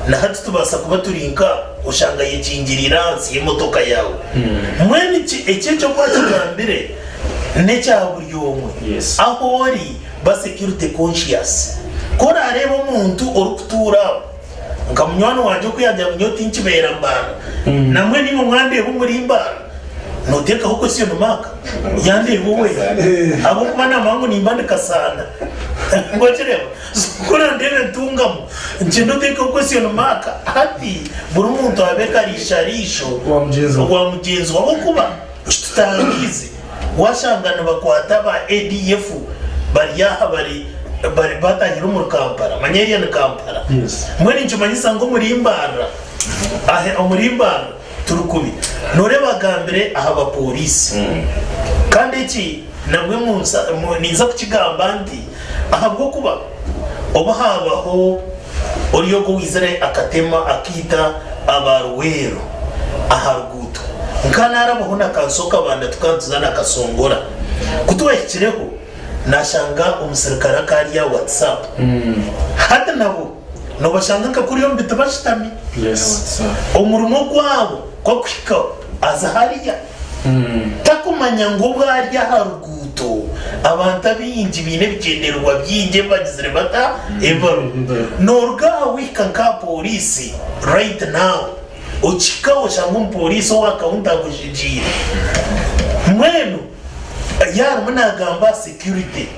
na hati tubaasa kuba turi nka oshanga ayekingiriire ahansi y'emotoka yaawe. Mbwenu eki eki oku akigambire n'ekya buri omwe. Ahu ori ba security conscious. Ku orareebe omuntu orikutuura aho, nka munywani wangye oku yaagira ngu nyowe tinkibeera Mbarara, namwe naimwe mwandeeba omuri Mbarara, Noteekaho question mark yandeeba owe ahabw'okuba namanya ngu nimba ndi kasaana wakireeba so ku orandeebe ntungamu ngyende oteekeho question mark hati buri muntu abe kariisha riisho wa mugyenzi we ahabw'okuba kitutangiize washanga nibakwata aba ADF bari aha bari bari batahire omuri Kampala manya eriya ni Kampala mbwenu nikimanyisa ngu omuri Mbarara omuri Mbarara Turi kubi. Noreeba agambire aha bapooriisi. Kandi eki nabwe ninza kukigamba nti ahabw'okuba obu haabaho ori ogwo owaizire akatema akaita aba Luweero aha ruguuto, nka naarabaho na Kanso Kabanda tukaba nituza na Kasongora. Ku twahikireho naashanga omusirikare akaba ari aha WhatsApp. Hati nabo. Nobashanga nka kuriya omu biti bashutami. Omurimo gwabo gw'okuhika aza hariya. Takumanya ngu obu ari aha ruguuto abantu abaingi baine ebigyendererwa bingi ebi bagizire bata? Ebi barimu. Noruga aha wahika nk'aha pooriisi right now, okihikaho oshanga omupooriisi owa counter agujigiire. Mbwenu yaarimu naagamba aha security,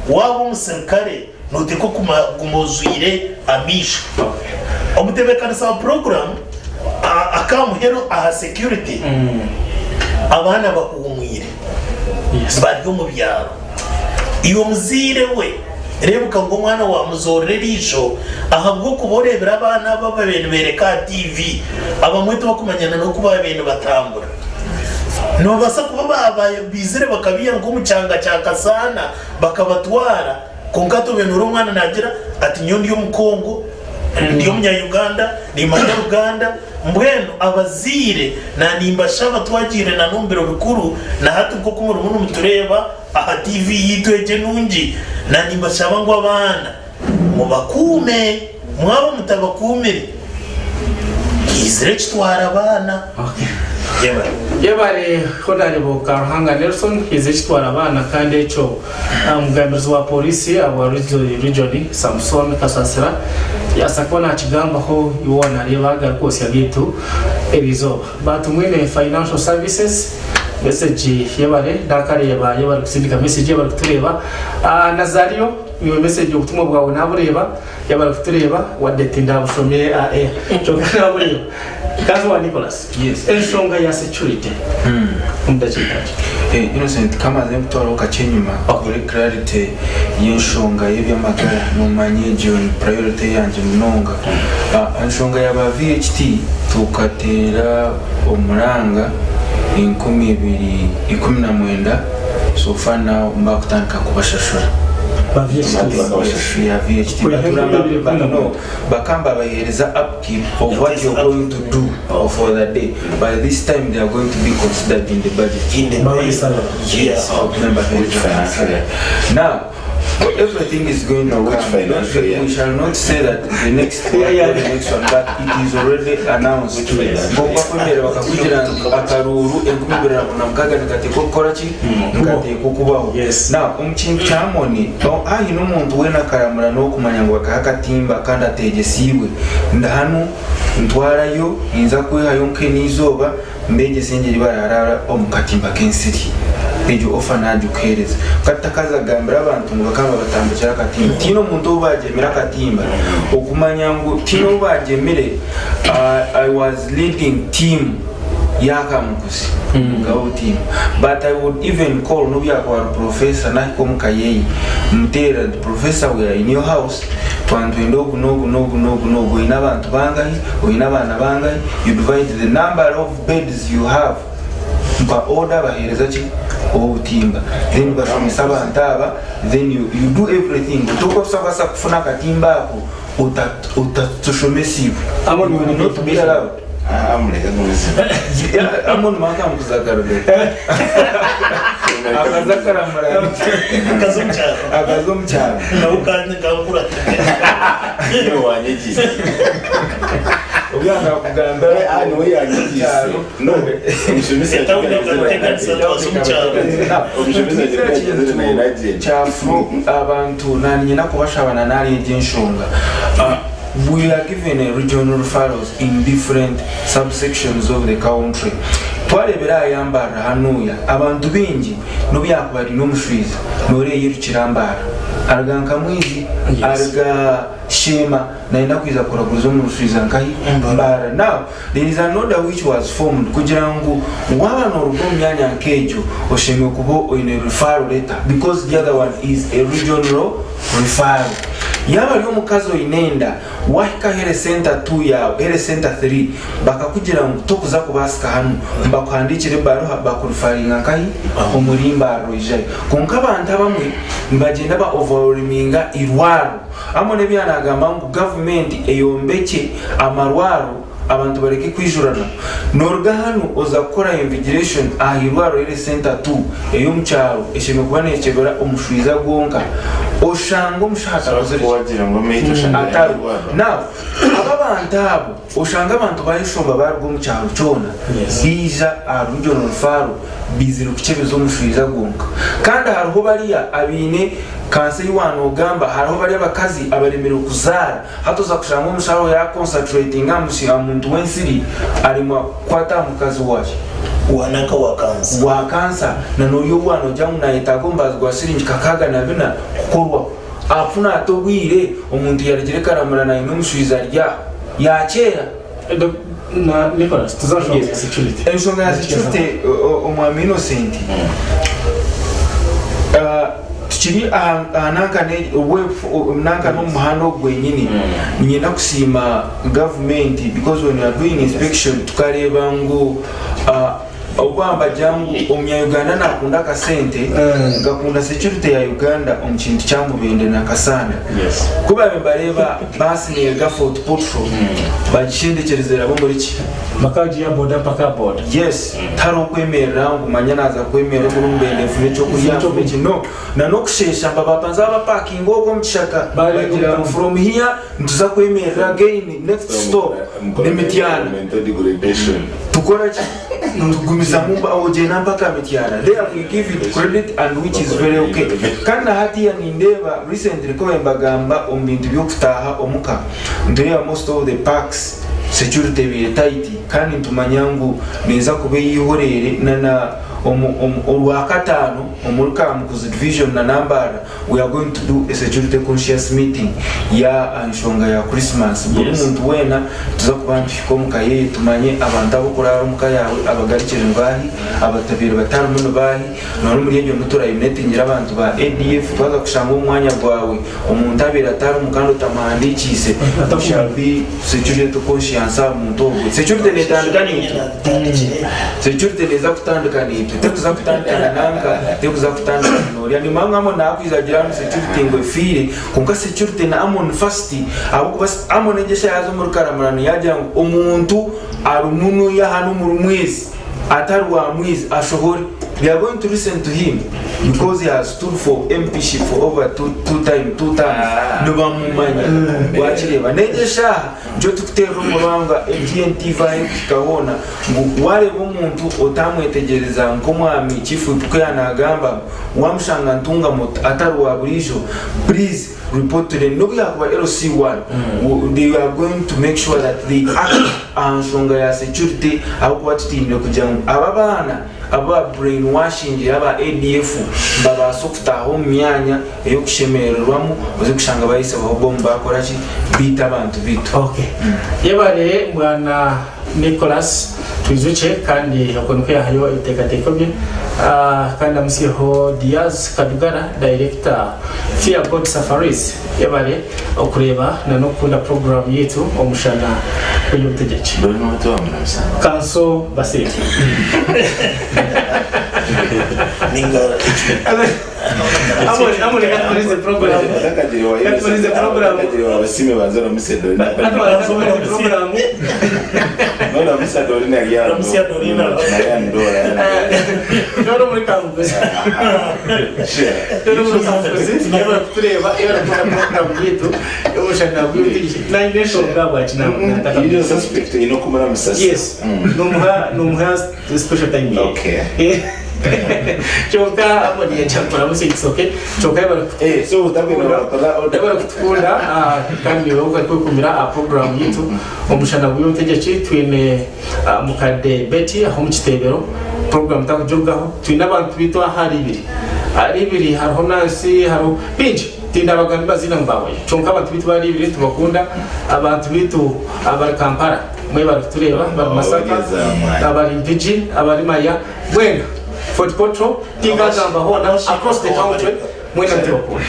waaba omusirikare, Nooteekwa kuguma ojwaire amaisho. Omutebeekanisa wa puroguraamu aka muheru aha security, abaana bahuumwire bari omu byaro. Iwe muzaire we, reebeka ngu omwana waamuzoorera eriisho ahabw'okuba oreebire abaana abo ababaire nibeereka aha tiivi, abamwe tibakumanya na n'oku baabaire nibatambura. Nibabaasa kuba baizire bakabaiha nk'omu kyanga kya Kasaana bakabatwara. Kwonka tobenura omwana nagira ati nyowe ndi omukongo, ndi omunya Uganda, nimanya Luganda, mbwenu abazaire nanimbashaba twagiire na n'omu biro bikuru na hati nk'oku murimu nimutureeba aha TV yaitu egi enungi, nanimbashaba ngu abaana mubakuume. Mwaba mutabakuumire, haizire kitwara baana. Yebare. Yebare Honarebo Karuhanga Nelson, haizire kitwara baana kandi ekyo Omugambirizi wa Pooriisi ahabwa Rwenzori Region, Samson Kasasira yaasa kuba nakigambaho iwe wanareeba agarikwosya gaitu eriizooba. Baatumwine Financial Services message yebare nakareeba yebare kusindika message yebare kutureeba. Nazario iwe message obutumwa bwawe nabureeba yebare kutureeba wadde tindabushomire aha air kyonka nabureeba. Kazi wa Nicholas enshonga ya security omu dakiika nkye. Innocent kamaze nkutwareho kakye enyima kuri clarity y'enshonga y'eby'amagara nomanya egyo ni priority yangye munonga. Enshonga ya ba VHT tukateera omuranga 2019 so far now bakutandika kubashashura. Ba VHTs? Yeah, VHT. Bakamba bahereza upkeep of what you're going to do for the day by this time they are going to be considered in the budget. In the Yes, member Now, everything is going to which come. financial year? We shall not say that the next one, Yeah, yeah. the next one, but it is already announced. Ngomba kwemera bakakugira ngu akaruuru 2026 nikateekwa kukora ki? Nikateekwa kubaho. Now, omu kintu kya Amoni, haine omuntu weena akaramura n'okumanya ngu bakaha akatimba kandi ateegyesiibwe. Ndi hanu ntwarayo, ninza kwehayo nke n'eizooba mbeegyese engyeri baraaraara omu katimba k'ensiri. Egyo ofa naagikuheereza. Ka tutakaza kugambira abantu ngu bakaba babatambikira akatimba. Tihaine omuntu ou baagyemire akatimba. Okumanya ngu tihaine ou baagyemire, I was leading team y'akamuguzi Mugabe obutimba. But I would even call n'obu yaakuba ari professor naahika omuka yeeye, mmuteerera nti professor we are in your house, twaba nitwenda ogu n'ogu n'ogu n'ogu n'ogu, oine abantu bangahi, oine abaana bangahi, you divide the number of beds you have, mpa order baheereza ki obutimba then bashomesa abantu aba then you, you do everything otokubaasa kufuna akatimba ako otatushomesiibwe. You will not be allowed. Yeah, Amon makambuza karube. Akaza karamura. Akaza omu kyaro. Akaza omu kyaro. Nawe kandi nkakura. Niwe wanyegiise. Obyanga kugambira. Ah, niwe yanyegiise. No, omushomesa kyafu abantu nanyina kubashabana naryegyo enshonga. We are given a regional referrals in different subsections of the country. Twarebera ayambarra hanuya abantu bingi nobu yakuba ari n'omushwiza noreyirukira mbara aruga nka mwizi aruga shema nayenda kwiza kuraguza omu rushwiza nkahi mbara. Now there is an order which was formed kugira ngu waba noruga omu myanya nk'egyo oshemereire kuba oine referral letter because the other one is a regional referral. Yaba ari omukazi oine enda wahika health center 2 yawe health center 3 bakakugira ngu tokuza kubaasika hanu bakuhandiikira ebaruha bakurifaringa nkahi omuri mbarara oijayo. Kwonka abantu abamwe nibagyenda ba overwhelminga irwaro. Amwe n'ebyanagamba ngu gavumenti eyombekye amarwaro abantu bareke kwijurana. Noruga hanu oza kukora invigilation aha irwaro health center 2 ey'omu kyaro eshemereire kuba nekyebera omushwiza gwonka oshanga omushaho atakozire Wagira ngu amaitu oshanga ataro. yarwara. Now aba abantu abo oshanga abantu bayeshomba baruga omu kyaro kyona baija aha regional referral bizire kukyebeza omushwiza gwonka. Kandi hariho bariya abaine kansa ei wanogamba, hariho bariya abakazi abaremirwe kuzaara. Hati oza kushanga omushaho ya concentrating aha muntu w'ensiri aremwa kukwata aha mukazi wahi wanaka wa kansa wa kansa na n'ori obu wanogira ngu nayetaaga omubazi gwa siringi 64 kukorwaho. Afuna ata obwire omuntu yaregire karamura naine omushwiza ari aho yakyera. Na Nicholas, tuza nshonga ya security. Enshonga ya security omwami Innocent, tukiri aha nanka nanka n'omu muhanda ogu gwenyini niinyenda kusiima gavumenti because when we are doing inspection tukareeba ngu. Okwamba ngu omunya-Uganda nakunda akasente, ngakunda security ya Uganda omu kintu kya Mubende na Kassanda. Ku baabaire nibareeba baasi neeruga Fort Portal bagishendekyereza eraba omuri ki? Bakagiiha boda mpaka boda. Yes, tihariho kwemerera ngu manya naaza kwemerera omuri Mubende nfune ekyokurya nfune ki. No, na n'okusheesha mbababanza babapakinga okwo omu kishaka bagira ngu from here nituza kwemerera again next stop ni Mityana. Tukora ki? Nitugumizamu ogyenda mpaka Mityana. There we give it credit and which is very okay. Kandi na hatiya nindeeba recently ku mbagamba omu bintu by'okutaaha omuka, nitureeba most of the parks security ebaire tight kandi nitumanya ngu neeza kuba ey'eihoreere na na omu omu orwakataano omuri Kamukuzi division na Nambarra We are going to do a security conscious meeting ya aha nshonga ya Christmas. Buri muntu weena nituza kuba nituhika omuka yeye tumanye abantu abokuraara omuka yaawe abagarukire ni baahi, abatabaire batarimu ni baahi. None omuri egyo niho turayunetingire abantu ba ADF twaza kushanga omu mwanya gwawe omuntu abaire atarimu kandi otamuhandiikiise we shall be security conscious aha muntu ogwe. Security netandika naitwe. Security neza kutandika naitwe tekuza kutandika na nanka tekuza kutandika na norya nimanya ngu Amon nakwija agire ngu security ngu efiire kwonka security na Amon first ahabwokuba Amon egyo eshaaha yaaza omuri Karamurano yagira ngu omuntu arimu nuya hanu omuri mwezi atari wa mwizi ashohore they are going to listen to him because he has stood for MPship for over two, two time, two terms nibamumanya wakireeba negyo eshaaha Nikyo turikuteerera omuranga AGNTV ahu erikuhika hoona ngu waareeba omuntu otaamwetegyereza nk'omwami Chief Whip ku yaanagamba ngu waamushanga Ntungamo atari wa buriijo please report to them n'obu yaakuba LC1 they are going to make sure that they act aha nshonga ya security ahabw'okuba tutiinire kugira ngu aba abaana abu ba brainwashingire aba ADF nibabaasa okutaaha omu myanya ey'okushemerererwamu oze kushanga bayitsireho bomu baakora ki baita abantu baitu. Okay. Yebare bwana Nicholas Twijukye kandi okwo nikwo yahayo ebiteekateeko bye. Ah, kandi amutsyeho Diaz Kadugara, Director Fear God Safaris. Yebare okureeba na n'okukunda program yaitu Omushana gw'eby'obutegyeki. Kanso Basiime. Kyonka Amoni yagira ngu turamutsya it's okay kyonka yebare yebare kutukunda ah, kandi niiwe ori kwekumira aha program yaitu omushana gw'obutegyeki twine ah, mukadde Betty aha omu kiteebero program takugirugaho twine abantu baitu aha ahari ibiri ahari ibiri hariho Nancy hariho baingi tindabagamba amaziina ngu baabayo kyonka abantu baitu bari ibiri nitubakunda abantu baitu abari Kampala Mwebare kutureeba abari Masaka, abari Mpigi, abari Maya, mwena Fort Portal, tingagamba hoona across the country mwena nitubakunda.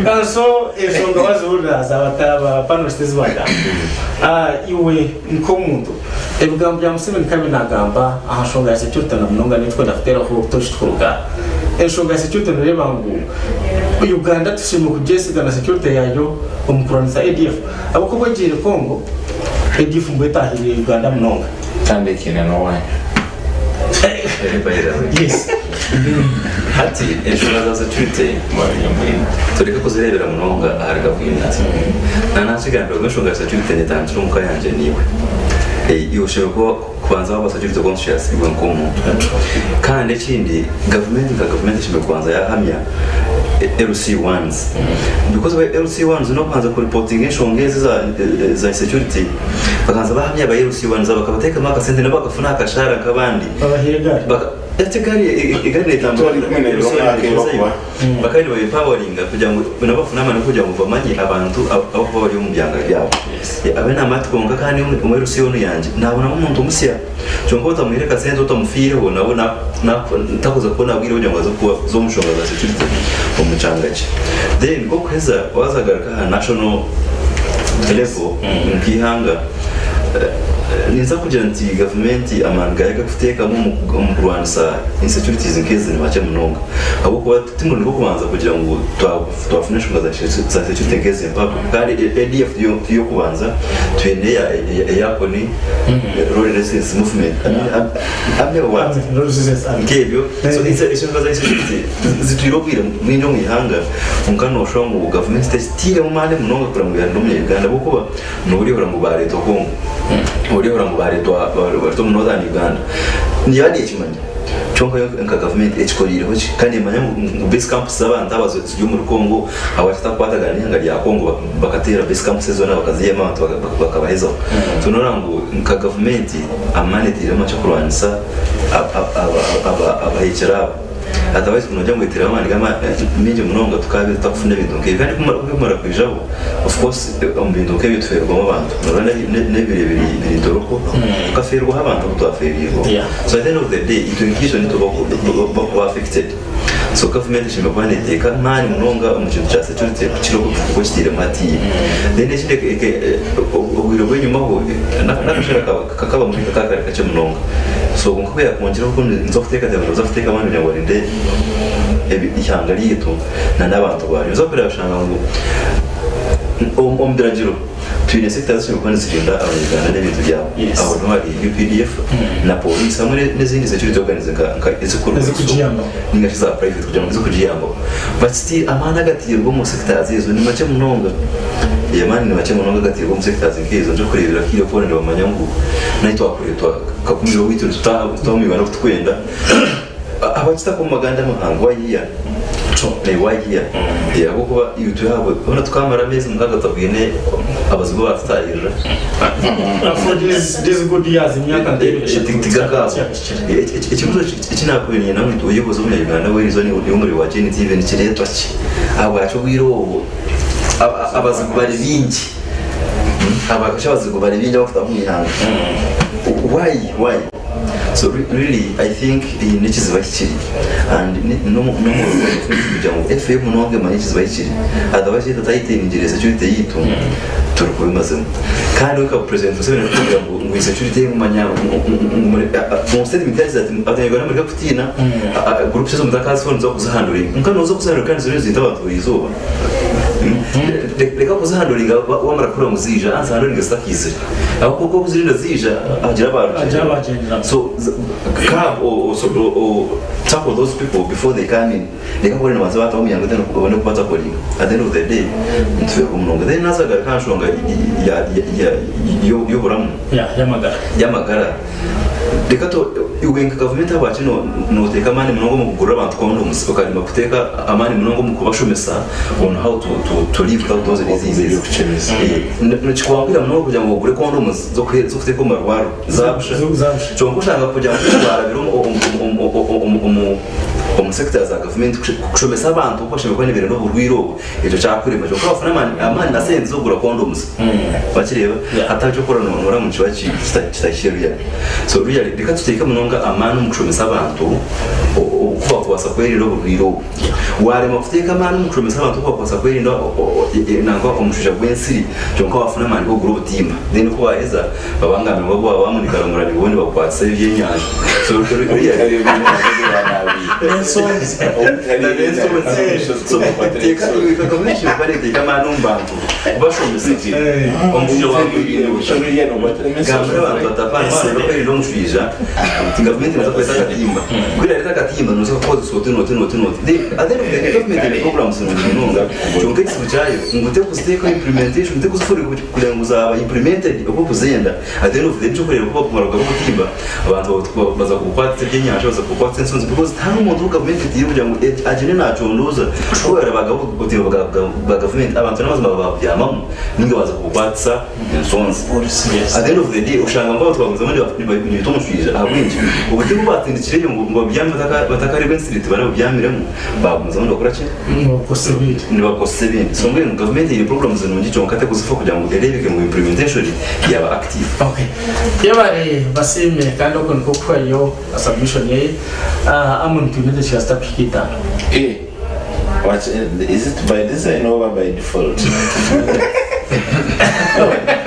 Kanso enshonga wazihurira za ba panelists ezi bagamba. Iwe nk'omuntu Ebigambo bya Museveni ka binagamba aha nshonga ya security na munonga nitukwenda kuteeraho tochi tukuruga enshonga ya security noreeba ngu Uganda tushemereire kugyesiga na security yaayo omu kurwanisa ADF ahabw'okuba ogiire Congo ADF mbwenu etahirire Uganda munonga. Kandi ekiine n'owanyu. Yes. Hati enshonga za security tureke kuzireebera munonga ahari gavumenti. Na nakigambira ngu enshonga ya security netandikira omuka yangye naiwe. Iwe oshemereire kuba kubanza waba security conscious iwe nk'omuntu. Kandi ekindi gavumenti nka gavumenti eshemereire kubanza yahamya LC ones because ba LC ones n'okubanza kuripotinga enshonga ezi eza insecurity bakabanza bahamya ba LC ones abo bakabateekamu akasente nabo bakafuna akashaara nk'abandi. Babaha egaari. Baka. Ati egaari egaari netambura bakaba niba empoweringa kugira ngu nabo bafune amaani kugira ngu bamanye abantu abakuba bari omu byanga byabo. Abe namati kwonka kandi omu LC onu yangye nabonamu omuntu musya kyonka otamuhaire akasente otamufiireho nawe takuza kubona bwire kugira ngu aze kuza omu nshonga za security omu kyanga kye. Then nkokuheza waza kugaruka aha national level nk'eihanga Ninza kugira nti gavumenti amaani gaayo agarikuteekamu omu kurwanisa insecurities nk'ezi ni makye munonga ahabw'okuba ti murundi gw'okubanza kugira ngu twafuna enshonga za security nk'ezi mpaka kandi ADF ti y'okubanza twine eya Kony Road Resistance Movement Army what nk'ebyo so enshonga za insecurity zitwire obwire bwingi omu ihanga kwonka nooshusha ngu gavumenti tekitairemu maani munonga kureba ngu yarinda omunya-Uganda ahabw'okuba Noorihura ngu baareetwa Congo, orihura ngu baareetwa omu Northern Uganda. Niyo neekimanya kyonka yo nka gavumenti ekikoreireho ki? Kandi neemanya ngu base camps z'abantu aba ziri omuri Congo ahabwaki tutakukwatagana n'eihanga rya Congo bakateera base camps ezo zoona bakaziihamu abantu bakabahezaho. So nooreba ngu nka gavumenti amaani etairemu makye kurwanisa abaheekyera aba. Otherwise ku noogira ngu oteiremu amaani maingi munonga tukaabaire tutakufuna ebintu nk'ebyo. Kandi ku bikumara kwijaho, of course omu bintu nk'ebyo tufeerwamu abantu. Nooreeba n'ebiro biri ntoroko, tukafeerwaho abantu abu twafeereirweho. So at the end of the day, itwe nkaitwe nitwe bakuba affected. So gavumenti eshemereire kuba neeteeka amaani munonga omu kintu kya security kukira oku ekitairemu hatiiya. Then ekindi obwire bw'enyimaho, n'akashare kakaba kakaba kari kakye munonga. So kwonka ku yakwongyereho oku ninza kuteekateeka ngu nibaza kuteeka amaani kugira ngu barinde eihanga ryaitu na n'abantu baaryo. Noza kureeba oshanga ngu omu biragiro twine sector ezishemereire kuba nizirinda abanyarwanda n'ebintu byabo. Aho niho hari UPDF na police hamwe n'ezindi security organs nka ezikuru ninga shi eza private kugira ngu ezikugiyambaho. But still amaani agateirwe omu sectors ezo ni makye munonga. Amaani ni makye munonga agateirwe omu sectors nk'ezo nikyo orikureebera haire boona nibamanya ngu nahi twakureetwa Kakumiro owaitu nitutaaha nitutaaha omu Uganda oku turikwenda. Abakitaka omu maganda amahanga why here? Why here? Ahabw'okuba itwe ahabwe hoona tukamara ameezi mukaga tutabwine abazigu abaatutaahirira. For these good years emyaka nk'ebiri eshatu Tigakaabo. Ekibuuzo eki naakubaire niinyenda ngu oyebuuze omunya-Uganda weeriizooba niiwe omuri wa GNTV nikireetwa ki? Ahabwaki obwire obu abazigu bari baingi? Ahabwaki abazigu bari baingi abakutaha omu ihanga? Why? Why? So really I think haine ekizibu ahi kiri and n'omu kugira ngu efeyo munonga emanye ekizibu ahi kiri otherwise tutayetengire security yaitu turi kubi mazima. Kandi we nka President Museveni arikugira ngu ngu insecurity manya omu statement yagize ati abanyarwanda mureke kutiina groups ezo mutakazifuna nimuza kuzihanduringa. Kwonka noza kuzihanduringa kandi ziriyo niziita abantu buri izooba. Reka kuzihanduringa wamara kuhurira ngu ziija, haza zihanduringe zitakaizire. Ahabw'okuba ku orikuzirinda ziija hagira abarugyenderamu. So curb or tackle those people before they come in. Reka kuba nibabanza baataho omuyango then obone kubatakoringa. At the end of the day nitufeerwa munonga. Then naaza kugaruka aha nshonga y'oburamu, y'amagara. Reka tu, iwe nka gavumenti ahabwaki noteeka amaani munonga omu kugurira abantu condoms okarema kuteeka amaani munonga omu kubashomesa on how to, to, to live without those diseases? Nikikwanguhira munonga kugira ngu ogure condoms z'okuteeka omu marwariro za busha. Kyonka oshanga kugira ngu warabire omu sector za gavumenti kushomesa abantu oku bashemereire kuba nibeerinda oburwaire obu, Ekyo kyakurema kyonka wafuna amaani amaani na sente zokugura condoms wakireeba hati aha kyokukora noreeba ngu nikiba kitahikire really so really reka tuteeke munonga amaani omu kushomesa abantu oku bakubaasa kwerinda oburwaire obu warema kuteeka amaani omu kushomesa abantu oku bakubaasa kwerinda nangwa omushwija gw'ensiri kyonka wafuna amaani g'okugura obutimba then ku waheza babangamire ngu waaba wamunika bo nibakukwatisa ebyenyanja so really Gambira abantu bati apana mwana okwerinda omushwija nti gavumenti neeza kureeta akatimba ku erareeta akatimba nooza kukozesa oti n'oti n'oti n'oti then at the end of the day gavumenti eine programs nungi munonga kyonka ekizibu kyayo ngu tekuziteekaho implementation tekuzifurira kureba ngu zaaba implemented oku okuzenda at the end of the day nikyo orikureeba ku bakumara kugaba obutimba abantu baza kubukwatisa ebyenyanja baza kubukwatisa ensonzi because tihariho omuntu. N'omuntu ou gavumenti etaire kugira ngu agyende naacondooza ku barabaga obutimba bwa gavumenti abantu n'amazima baabubyamamu nainga baaza kubukwatisa ensonzi. At the end of the day oshanga ngu abantu bagumizamu nibaita omushwija ahabw'enki obutimba obu baatindikireyo ngu babubyame batakareeba ensiri tibarabubyamiremu baagumizamu nibakora ki? Nibakozesa ebindi. So mbwenu gavumenti eine programs nungi kyonka tekuzifa kugira ngu ereebeke ngu implementation yaaba active. Okay. Yebare Basiime kandi okwo nikwo kuhwayo submission ye. Amon twine edakiika zitakuhika itaano. Eh, what, is it by design oba by default?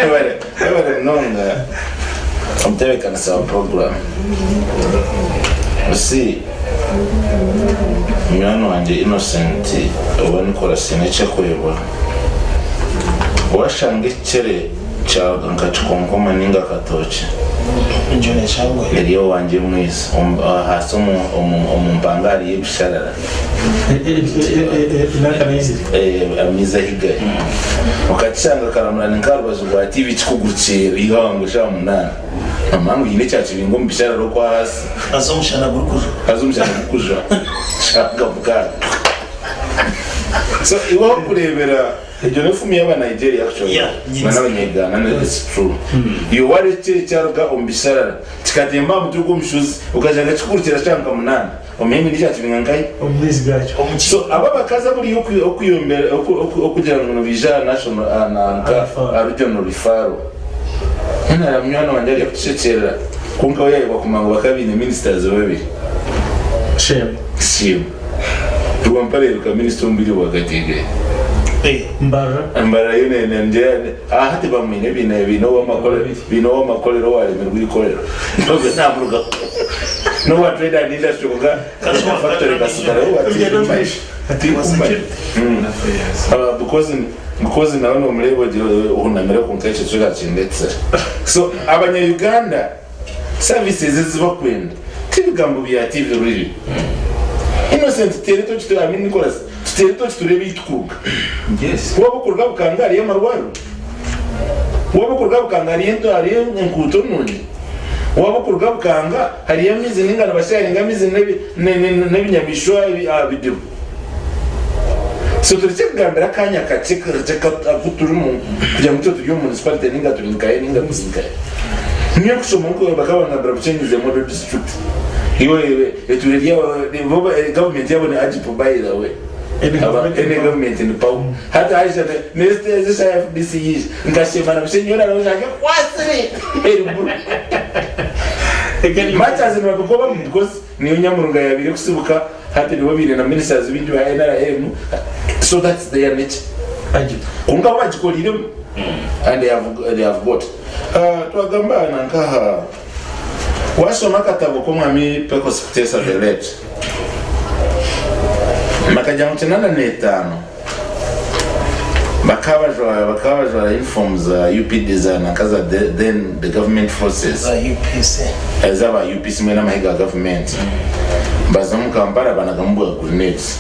Webare, webare munonga omutebeekanisa wa program. You see, munywani wangye Innocent oba Nicholas haine eki akwebwa. Washanga ekikyere kyaruga nka kikonkoma ninga akatookye eri owangye mwiza ahaasi omu mpanga hariyo ebisharara amaizi ahigayo okakishanga karamura ni nka rubaju rwa TV kikugurukira eihangwe shaaha munaana nomanya ngu haine ekyakibinga omu bisharara okwo ahaasi Haza omushana gurikujwa. Haza omushana gurikujwa shaaha mukaaga so iwe ahu orikureebera Egyo n'efumu y'aba Nigeria actually Yeah, na n'abanyayuganda na it's true. Iwe wareba ekikere kyaruga omu bisharara kikatemba aha mutwe gw'omushozi okashanga kikukurukira shaaha nka munaana omanye ngu n'ekyakibinga nkahi? Omu maizi gakyo. So abo abakazi abariyo oku- okuyombera oku- oku- okugira ngu nibaija aha national aha na nka aha regional referral. Mbwenu hariho munywani wangye ari kutushekyerera kwonka we yayebwa kumanya ngu bakaba baine ministers babiri. Shame. Shame. Rwampara aheruka minisita omu bwire bwa Kategayi. Mbarara. Mbarara yo ningira aha hati bamwine baine baine ow'amakorero baine ow'amakorero owaremirwe eikorero ogwo namurugaho n'owa trade and industry kwonka factory ekasigaraho tinkumanya because because nawe nomureeba ogira ohunamire kwonka ekyo kyo kakindetsire so abanya Uganda Services ezi bakwenda tibigambo bya TV really. Innocent tuteere toki I mean Nicholas tuteere toki tureebe ei tukuruga. Yes. Waaba okuruga Bukanga hariyo amarwariro? Waaba okuruga Bukanga hariyo ento hariyo enkuuto nungi? Waaba okuruga Bukanga hariyo amaizi ninga nibasharinga amaizi nebi nebinyamaishwa aha bidibu? So turekye kugambira akanya kakye kakye aku turimu kugira ngu itwe turi omu municipality ninga turi nkahe ninga turi nkahe. Nyowe kushoma nko bakaba bangambira Bushenyi is a model district. Iwe etuura eri bo government yabo ni Agipo by the way. Aba any government ni power. Hati haija ne ezi ya FDC yija nkashema na Bushenyi yoona nosanga ekwasire eri buru. Much as nibabigobamu because Niyo Nyamurunga yabaire kusibuka hati nibo baine na ministers baingi ba nrm so that's their nature kwonka bo bagikoriremu and they have, they have got uh, twagamba nankaha washoma akatabo k'omwami Pecos Kutesa the late bakagira ngu 85 bakaba bajwara bakaba bajwara uniform za UPD za nanka za the, then the government forces za UPC ezaba UPC mbwenu amahe ga government baza omu Kampala banagamu bwa grenades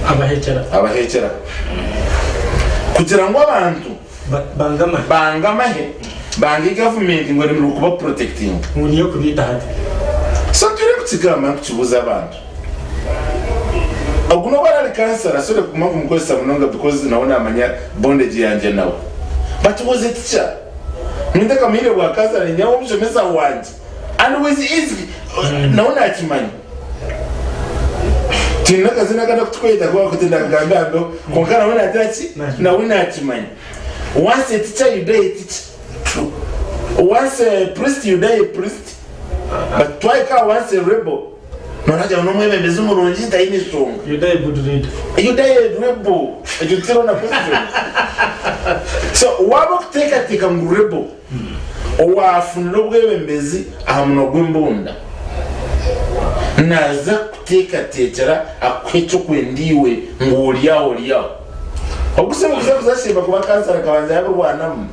Abahekyera. abahekyera kugira ngu abantu bange amahe bange government ngu eremirwe kuba protectinga Ngu niyo kubiita hati. So ntwire kukigamba nkukibuuza abantu Ogu nobu arari kansara asobore kuguma kumukozesa munonga because nawe namanya bondage yangye nawe but was a teacher nintakamuhire bwa kansara ninyawe omushomesa wangye and with easy nawe nakimanya tiine akazina aku ndakutukweta kuba kuti ndakagambe aha mbeho kwonka nawe nagira ki nawe nakimanya once a teacher you die a teacher once a priest you die a priest but twahika once a rebel Nooragira ngu n'omwebembezi murungi taine nshonga. You die a good leader. You die a rebel. Ekyo tikiriho na question. So waaba okuteekateeka ngu rebel owaafunire obwebembezi aha munwa gw'embunda naaza kukuteekateekyera akuhe eky'okwenda iwe ngu ori aho ori aho. Ogu Sebuguzi kuza Sheeba kuba kansara akabanza yaabirwanamu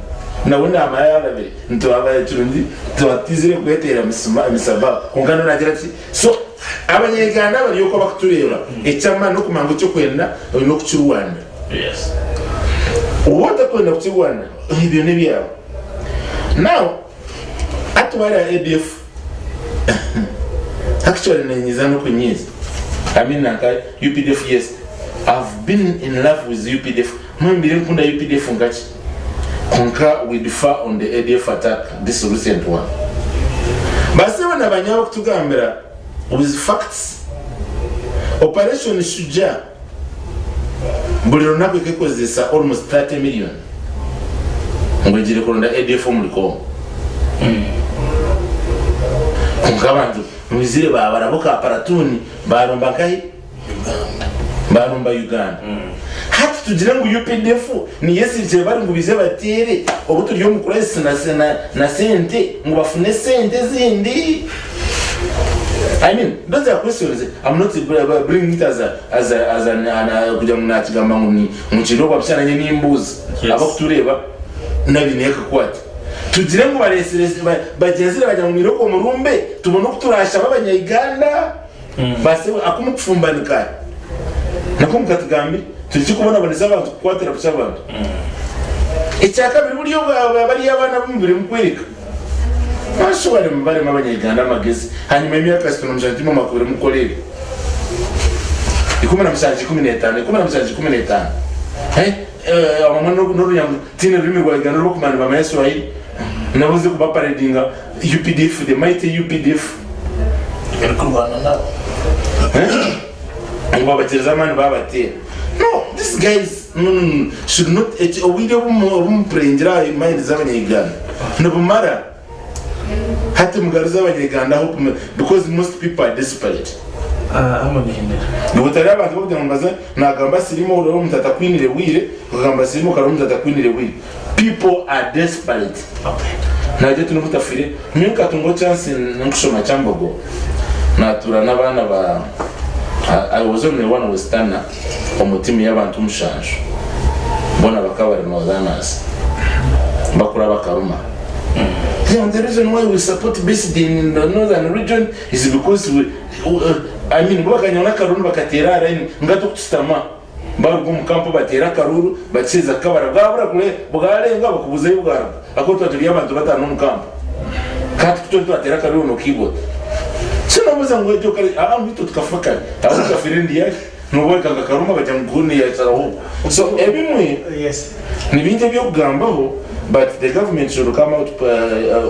nawe naamara yaarabire. Nitwaba ekirungi tuba tutaizire kweteera misababa kwonka nawe naagira ati so abanyayuganda abari okwo abakutureeba eky'amaani n'okumanya ngu ekyokwenda oine okukirwanira. Waaba otakwenda kukirwanira ebyo n'ebyawe. Now hati wareeba ADF actually nenyiiza n'okunyiiza. I mean nanka UPDF yes I've been in love with UPDF mwembire nkunda UPDF nkaki konka we differ on the ADF attack this recent one basebo na banyabo kutugambira with facts operation shujaa buri runaku ekekozesa almost 30 million ngu egire kuronda ADF omuri Congo konka abantu mwizire babarabo ka paratuni barumba nkahi barumba Uganda hati tugire ngu UPDF niyo esirikire bari ngu bize batere obu turi omu crisis na, na, na sente ngu bafune sente ezindi I mean, those are questions. I'm not bringing it as a, as a, as an, an, kugira ngu nakigamba ngu ni mukiro babishananye n'imbuzi Yes. abakutureba nabine yakakwata tugire ngu baresire bagenzire bajya mu miroko murumbe tubone okuturasha b'abanyayuganda base akumukufumbanika nako mukatugambire turi kubonabonesa abantu kukwatira kusa abantu ekyakabiri buryo bariyo abaana b'omubiri mukwereka basho barimo barimo abanyayuganda amagezi hanyuma y'emyaka 67 timo makubiri mukora ebi 17 15 17 15 Eh, eh, abamwe n'orunyango tine rurimi rwa Uganda rw'okumanya bamanya Swahili nabuze kubaparedinga UPDF the mighty UPDF bari kurwana nabo ngo babatereza amaani babateera no this guys no, no, no, should not obwire obumupurengera aha mind z'abanyayuganda nibumara hati mugaruze abanyayuganda hope because most people are desperate nibutari abantu bokugira ngu mbaze nagamba sirimu oraba omuntu atakwinire bwire okagamba sirimu okaraba omuntu atakwinire bwire people are desperate najya tinobutafire nyowe nkatunga chance nkushoma kyambogo natura n'abaana ba I was only one westerner omu timu y'abantu mushanju bona bakaba bari northerners bakura bakaruma Yeah, the reason why we support based in the northern region is because we, uh, I mean, bo bakanyona akaruru bakatera araini ngato kutusitama baruga omu kampo batera akaruru bakiseza kabara bwabura kure bwarenga bakubuzayo bwaraba ako tuba turi abantu batano omu kampo kati kuturi twatera akaruru no keyboard sinobuza ngu egyo kare ah ngwito tukafa kare aho tukafira endiya nubwo kakaruma bajya nguni yacaraho so ebimwe yes ni bingi ebyokugambaho but the government should come out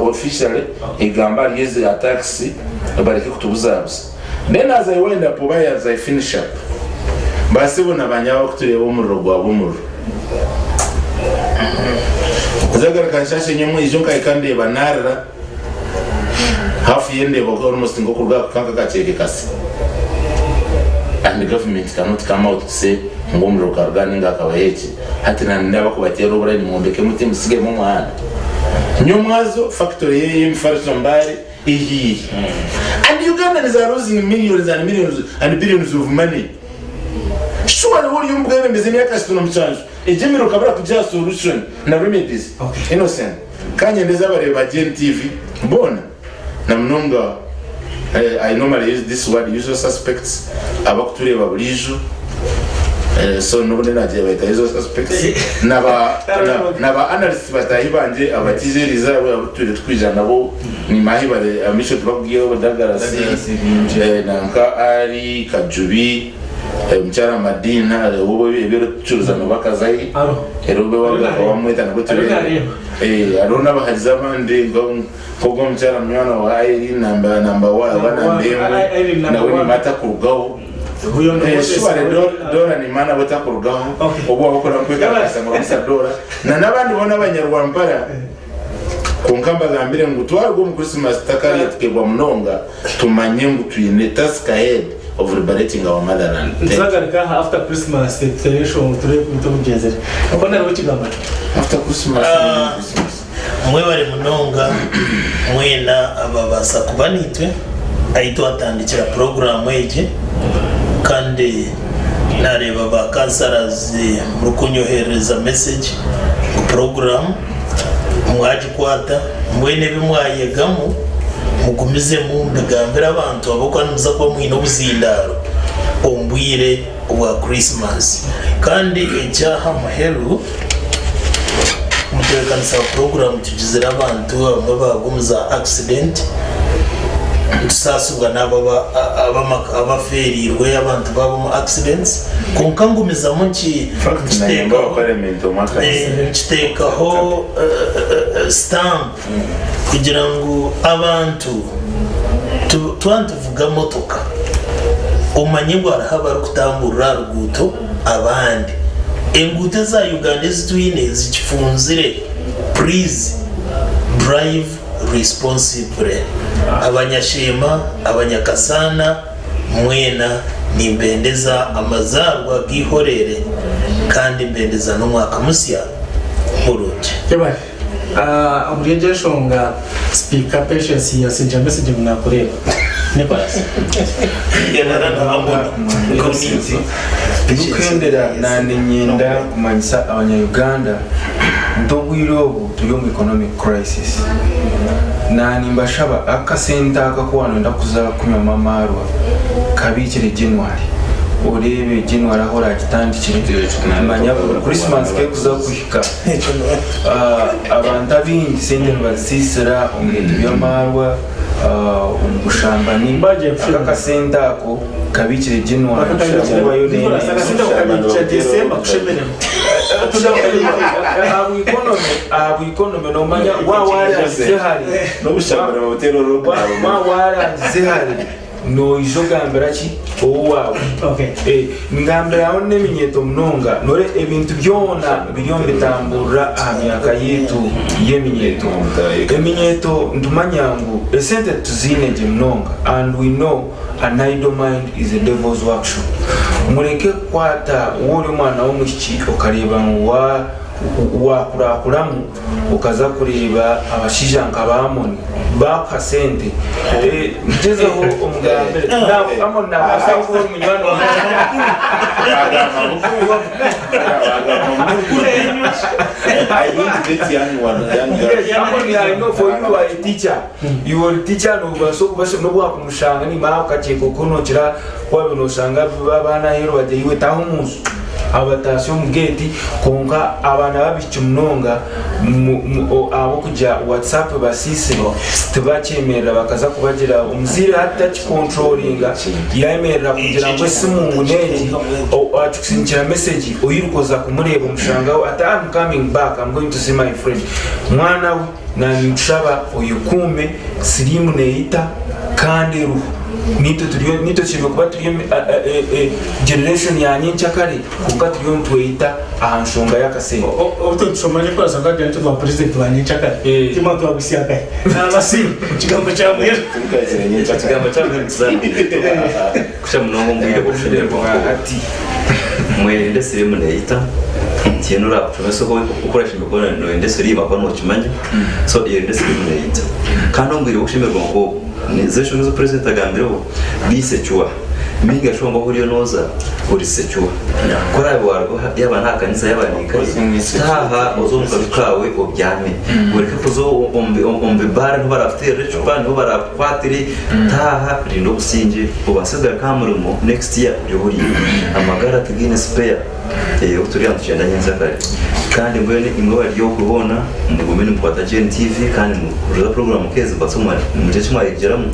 officially egamba ari attacks bareke kutubuzabuza then as I wind up oba as I finish up basebo nabanyaba kutureba omuriro gwaba omuriro nzagaruka nshasha enyomwe ijo nkahika ndeeba narira hafi yendeba almost nkokuruga kanka kakyeke kasi and the government cannot come out to say ngu omuriro karuga ninga akaba eki hati nandaba kubateera oburaini mwombeke muti musigemu omuhanda nyomwazo factory y'emifariso mbare ihiye and Ugandans are losing millions and millions and billions of money surely uri omu emyaka 67 egyo emiruka kabura kugiha solution na remedies innocent kanyendeza abareba GNTV bona na munonga I normally use this word usual suspects abakutureba burijo so nubundi nagiye bayita usual suspects naba naba analysts batahi banje abatizeriza turi twija nabo ni mahi bare amisho tubabwiyeho Douglas nanka ari Kajubi mukyara Madina ubo ebiro tucuruza nobakazahi era ube wamweta nabwo turi hariho n'abahariza abandi nk'ogwo omukyara munywani wa Irene namba namba wa aba namba emwe nawe nimata kurugaho shuware dora nimana batakurugaho obu wabakora nkwekarasa ngo bamusa dora na n'abandi bona abanyarwampara konka mbagambire ngu twaruga omu Christmas takariye tukebwa munonga tumanye ngu twine task ahead of liberating our motherland. Nzagaruka aha after Christmas turebesho turebe kubitogenzera uko nari ukigamba after Christmas. Mwebare munonga mwena ababasa kuba nitwe ahi twatandikira puroguramu egi kandi nareba ba councillors murikunyoherereza message ngu puroguramu mwagikwata mbwenu ebi mwayegamu mugumizemu mbigambire abantu ahabw'okuba nimuza kuba mwine obuzindaaro omu bwire bwa Christmas kandi ekyaha muheru omutebeekanisa wa puroguramu tugizire abantu abamwe baagwa omu za accident Nitusaasibwa n'abo abafeereirwe abantu baabo omu accidents kwonka ngumizamu nkiteekaho stamp kugira ngu abantu twaba nituvuga motoka omanye ngu hariho abarikutamburira aha ruguuto abandi. Enguuto eza Uganda ezi twine zikifunzire. Please drive responsibly. Abanyasheema, Abanyakasaana mwena nimbendeza amazaarwa g'eihoreere kandi mbendeza n'omwaka musya murungi. Yebare. Omuri egyo enshonga Sipiika Patience yatsindira message ngu nakureeba. Nicholas. Ndikuhendera naninyenda kumanyisa abanya Uganda nti obwire obu turi omu economic crisis. Nanimbashaba akasente aka ku wanoyenda kuza kunywamu amaarwa kabiikire January oreebe January ahu oragitandikire manya Christmas kekuza kuhika abantu abaingi sente nibazisiisira omu bintu by'amaarwa omu bushambani. Aka akasente ako kabiikire January kubayo ahabwa economy nomanya waaba warangize hare waaba warangize hare Noija ogambira ki owaawe? Ngambiraho n'eminyeeto munonga. Noreeba ebintu byona biriyo nibitamburira aha myaka yaitu y'eminyeeto. Eminyeeto nitumanya ngu esente tituziine gye munonga and we know an idle mind is a devil's workshop. Mureke kukwata waaba ori omwana w'omwishiki okareeba ngu wakurakuramu okaza kureeba abashaija nka ba Amoni baakuha sente gyezaho omugambire Amoni nabaasa kuba ori munywani wa Amoni I know for you are a teacher you are a teacher nobaasa okuba nobu wakumushanga nimara okakyeka oku nokira waaba noshanga abaana aheeru bati iwe taaha omunju Abataasya omu geeti kwonka abaana b'abaishiki munonga ahabw'okugira WhatsApp ebasiisire tibakyemerera bakaza kubagira omuzaire hati takikontrolinga yayemerera kugira ngu esimu ngu n'egi akikusindikira mesegi oyiruka oza kumureeba omushangaho ati am coming back am going to see my friend mwana we Naninkushaba oyekuume, siriimu neyita kandi eruho. Nitwe turiyo nitwe tushemereire kuba turi generation ya nyenkyakare kwonka turiyo nitweyita aha nshonga y'akasente. Obu turi kushoma Nicholas akagira nti ba president ba nyenkyakare timwe twagusya nkahi? Nabasiima ekigambo kya muheru. Ekigambo kya muheru nikiza kukira munonga omu bwire bw'okushemererwa nk'obu. Mwerinde siriimu neeyita, tihaine oraakushomesa oku orashemereire kuba nooyenda siriimu ahakuba nookimanya. So yerinde siriimu neeyita. Kandi omu bwire bw'okushemererwa nk'obu, nizo enshonga ezi purezidenti agambireho, be secure. Makinga sure ngu ahu oriyo nooza ori secure. Ku oraabe waaruga yaaba n'aha kanisa yaaba ni nkahi, taaha oze omu kaju kaawe obyame. Oreke kuza omu bibaara niho baraakuteerere ecupa, niho baraakukwatire. Taaha, rinda obusingye, obaase kugaruka aha murimo next year ori ohuriire. Amagara tigaine spare. Obu turi aha nitugyenda nyenkyakare. Kandi mbwenu imwe abari okwe boona mugume nimukwata GNTV kandi muhurire puroguraamu nk'ezi mubaase kumanya mugire eki mwayegyeramu.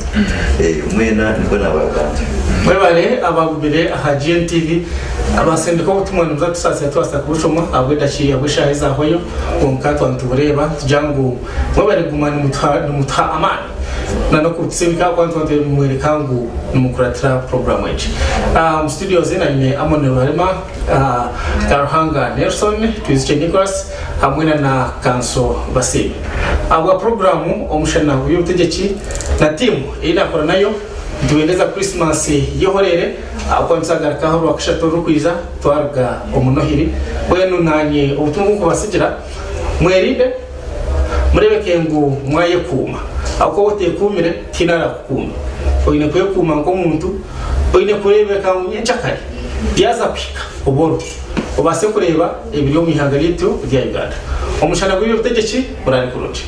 Mwena nikwo naabaragambye. Mwebare abagumire aha GNTV. Abasindika obutumwa nimuza kutusaasira twabaasa kubushoma ahabw'edakiika ahabw'eshaaha ezahwayo kwonka twaba nitubureeba nitugira ngu mwebare kuguma nimutuha amaani. Na n'okutusindika ahakuba nituba nimworeka ngu nimukuratira puroguraamu egi. Omu studios naine Amon Ruharema, Karuhanga Nelson, Twizikye Nicholas hamwe na na Kanso Basiime. Ahabwa puroguraamu Omushana gw'eby'obutegyeki na tiimu ei naakora nayo, nitubendeza Krisimansi y'ehoreere ahakuba nituzagaruka Orwakashatu orurikwija twaruga omu Nohiri. Mbwenu naanye obutumwa obu nkubatsigira, mwerinde. Mureebeke ngu mwayekuuma, ahabw'okuba waaba oteekuumire, tihaine araakukuume. Oine kwekuuma nk'omuntu, oine kureebeka ngu nyenkyakare byaza kuhika obe oriho, obaase kureeba ebiri omu ihanga ryaitu rya Uganda. Omushana gw'eby'obutegyeki guraare kurungi.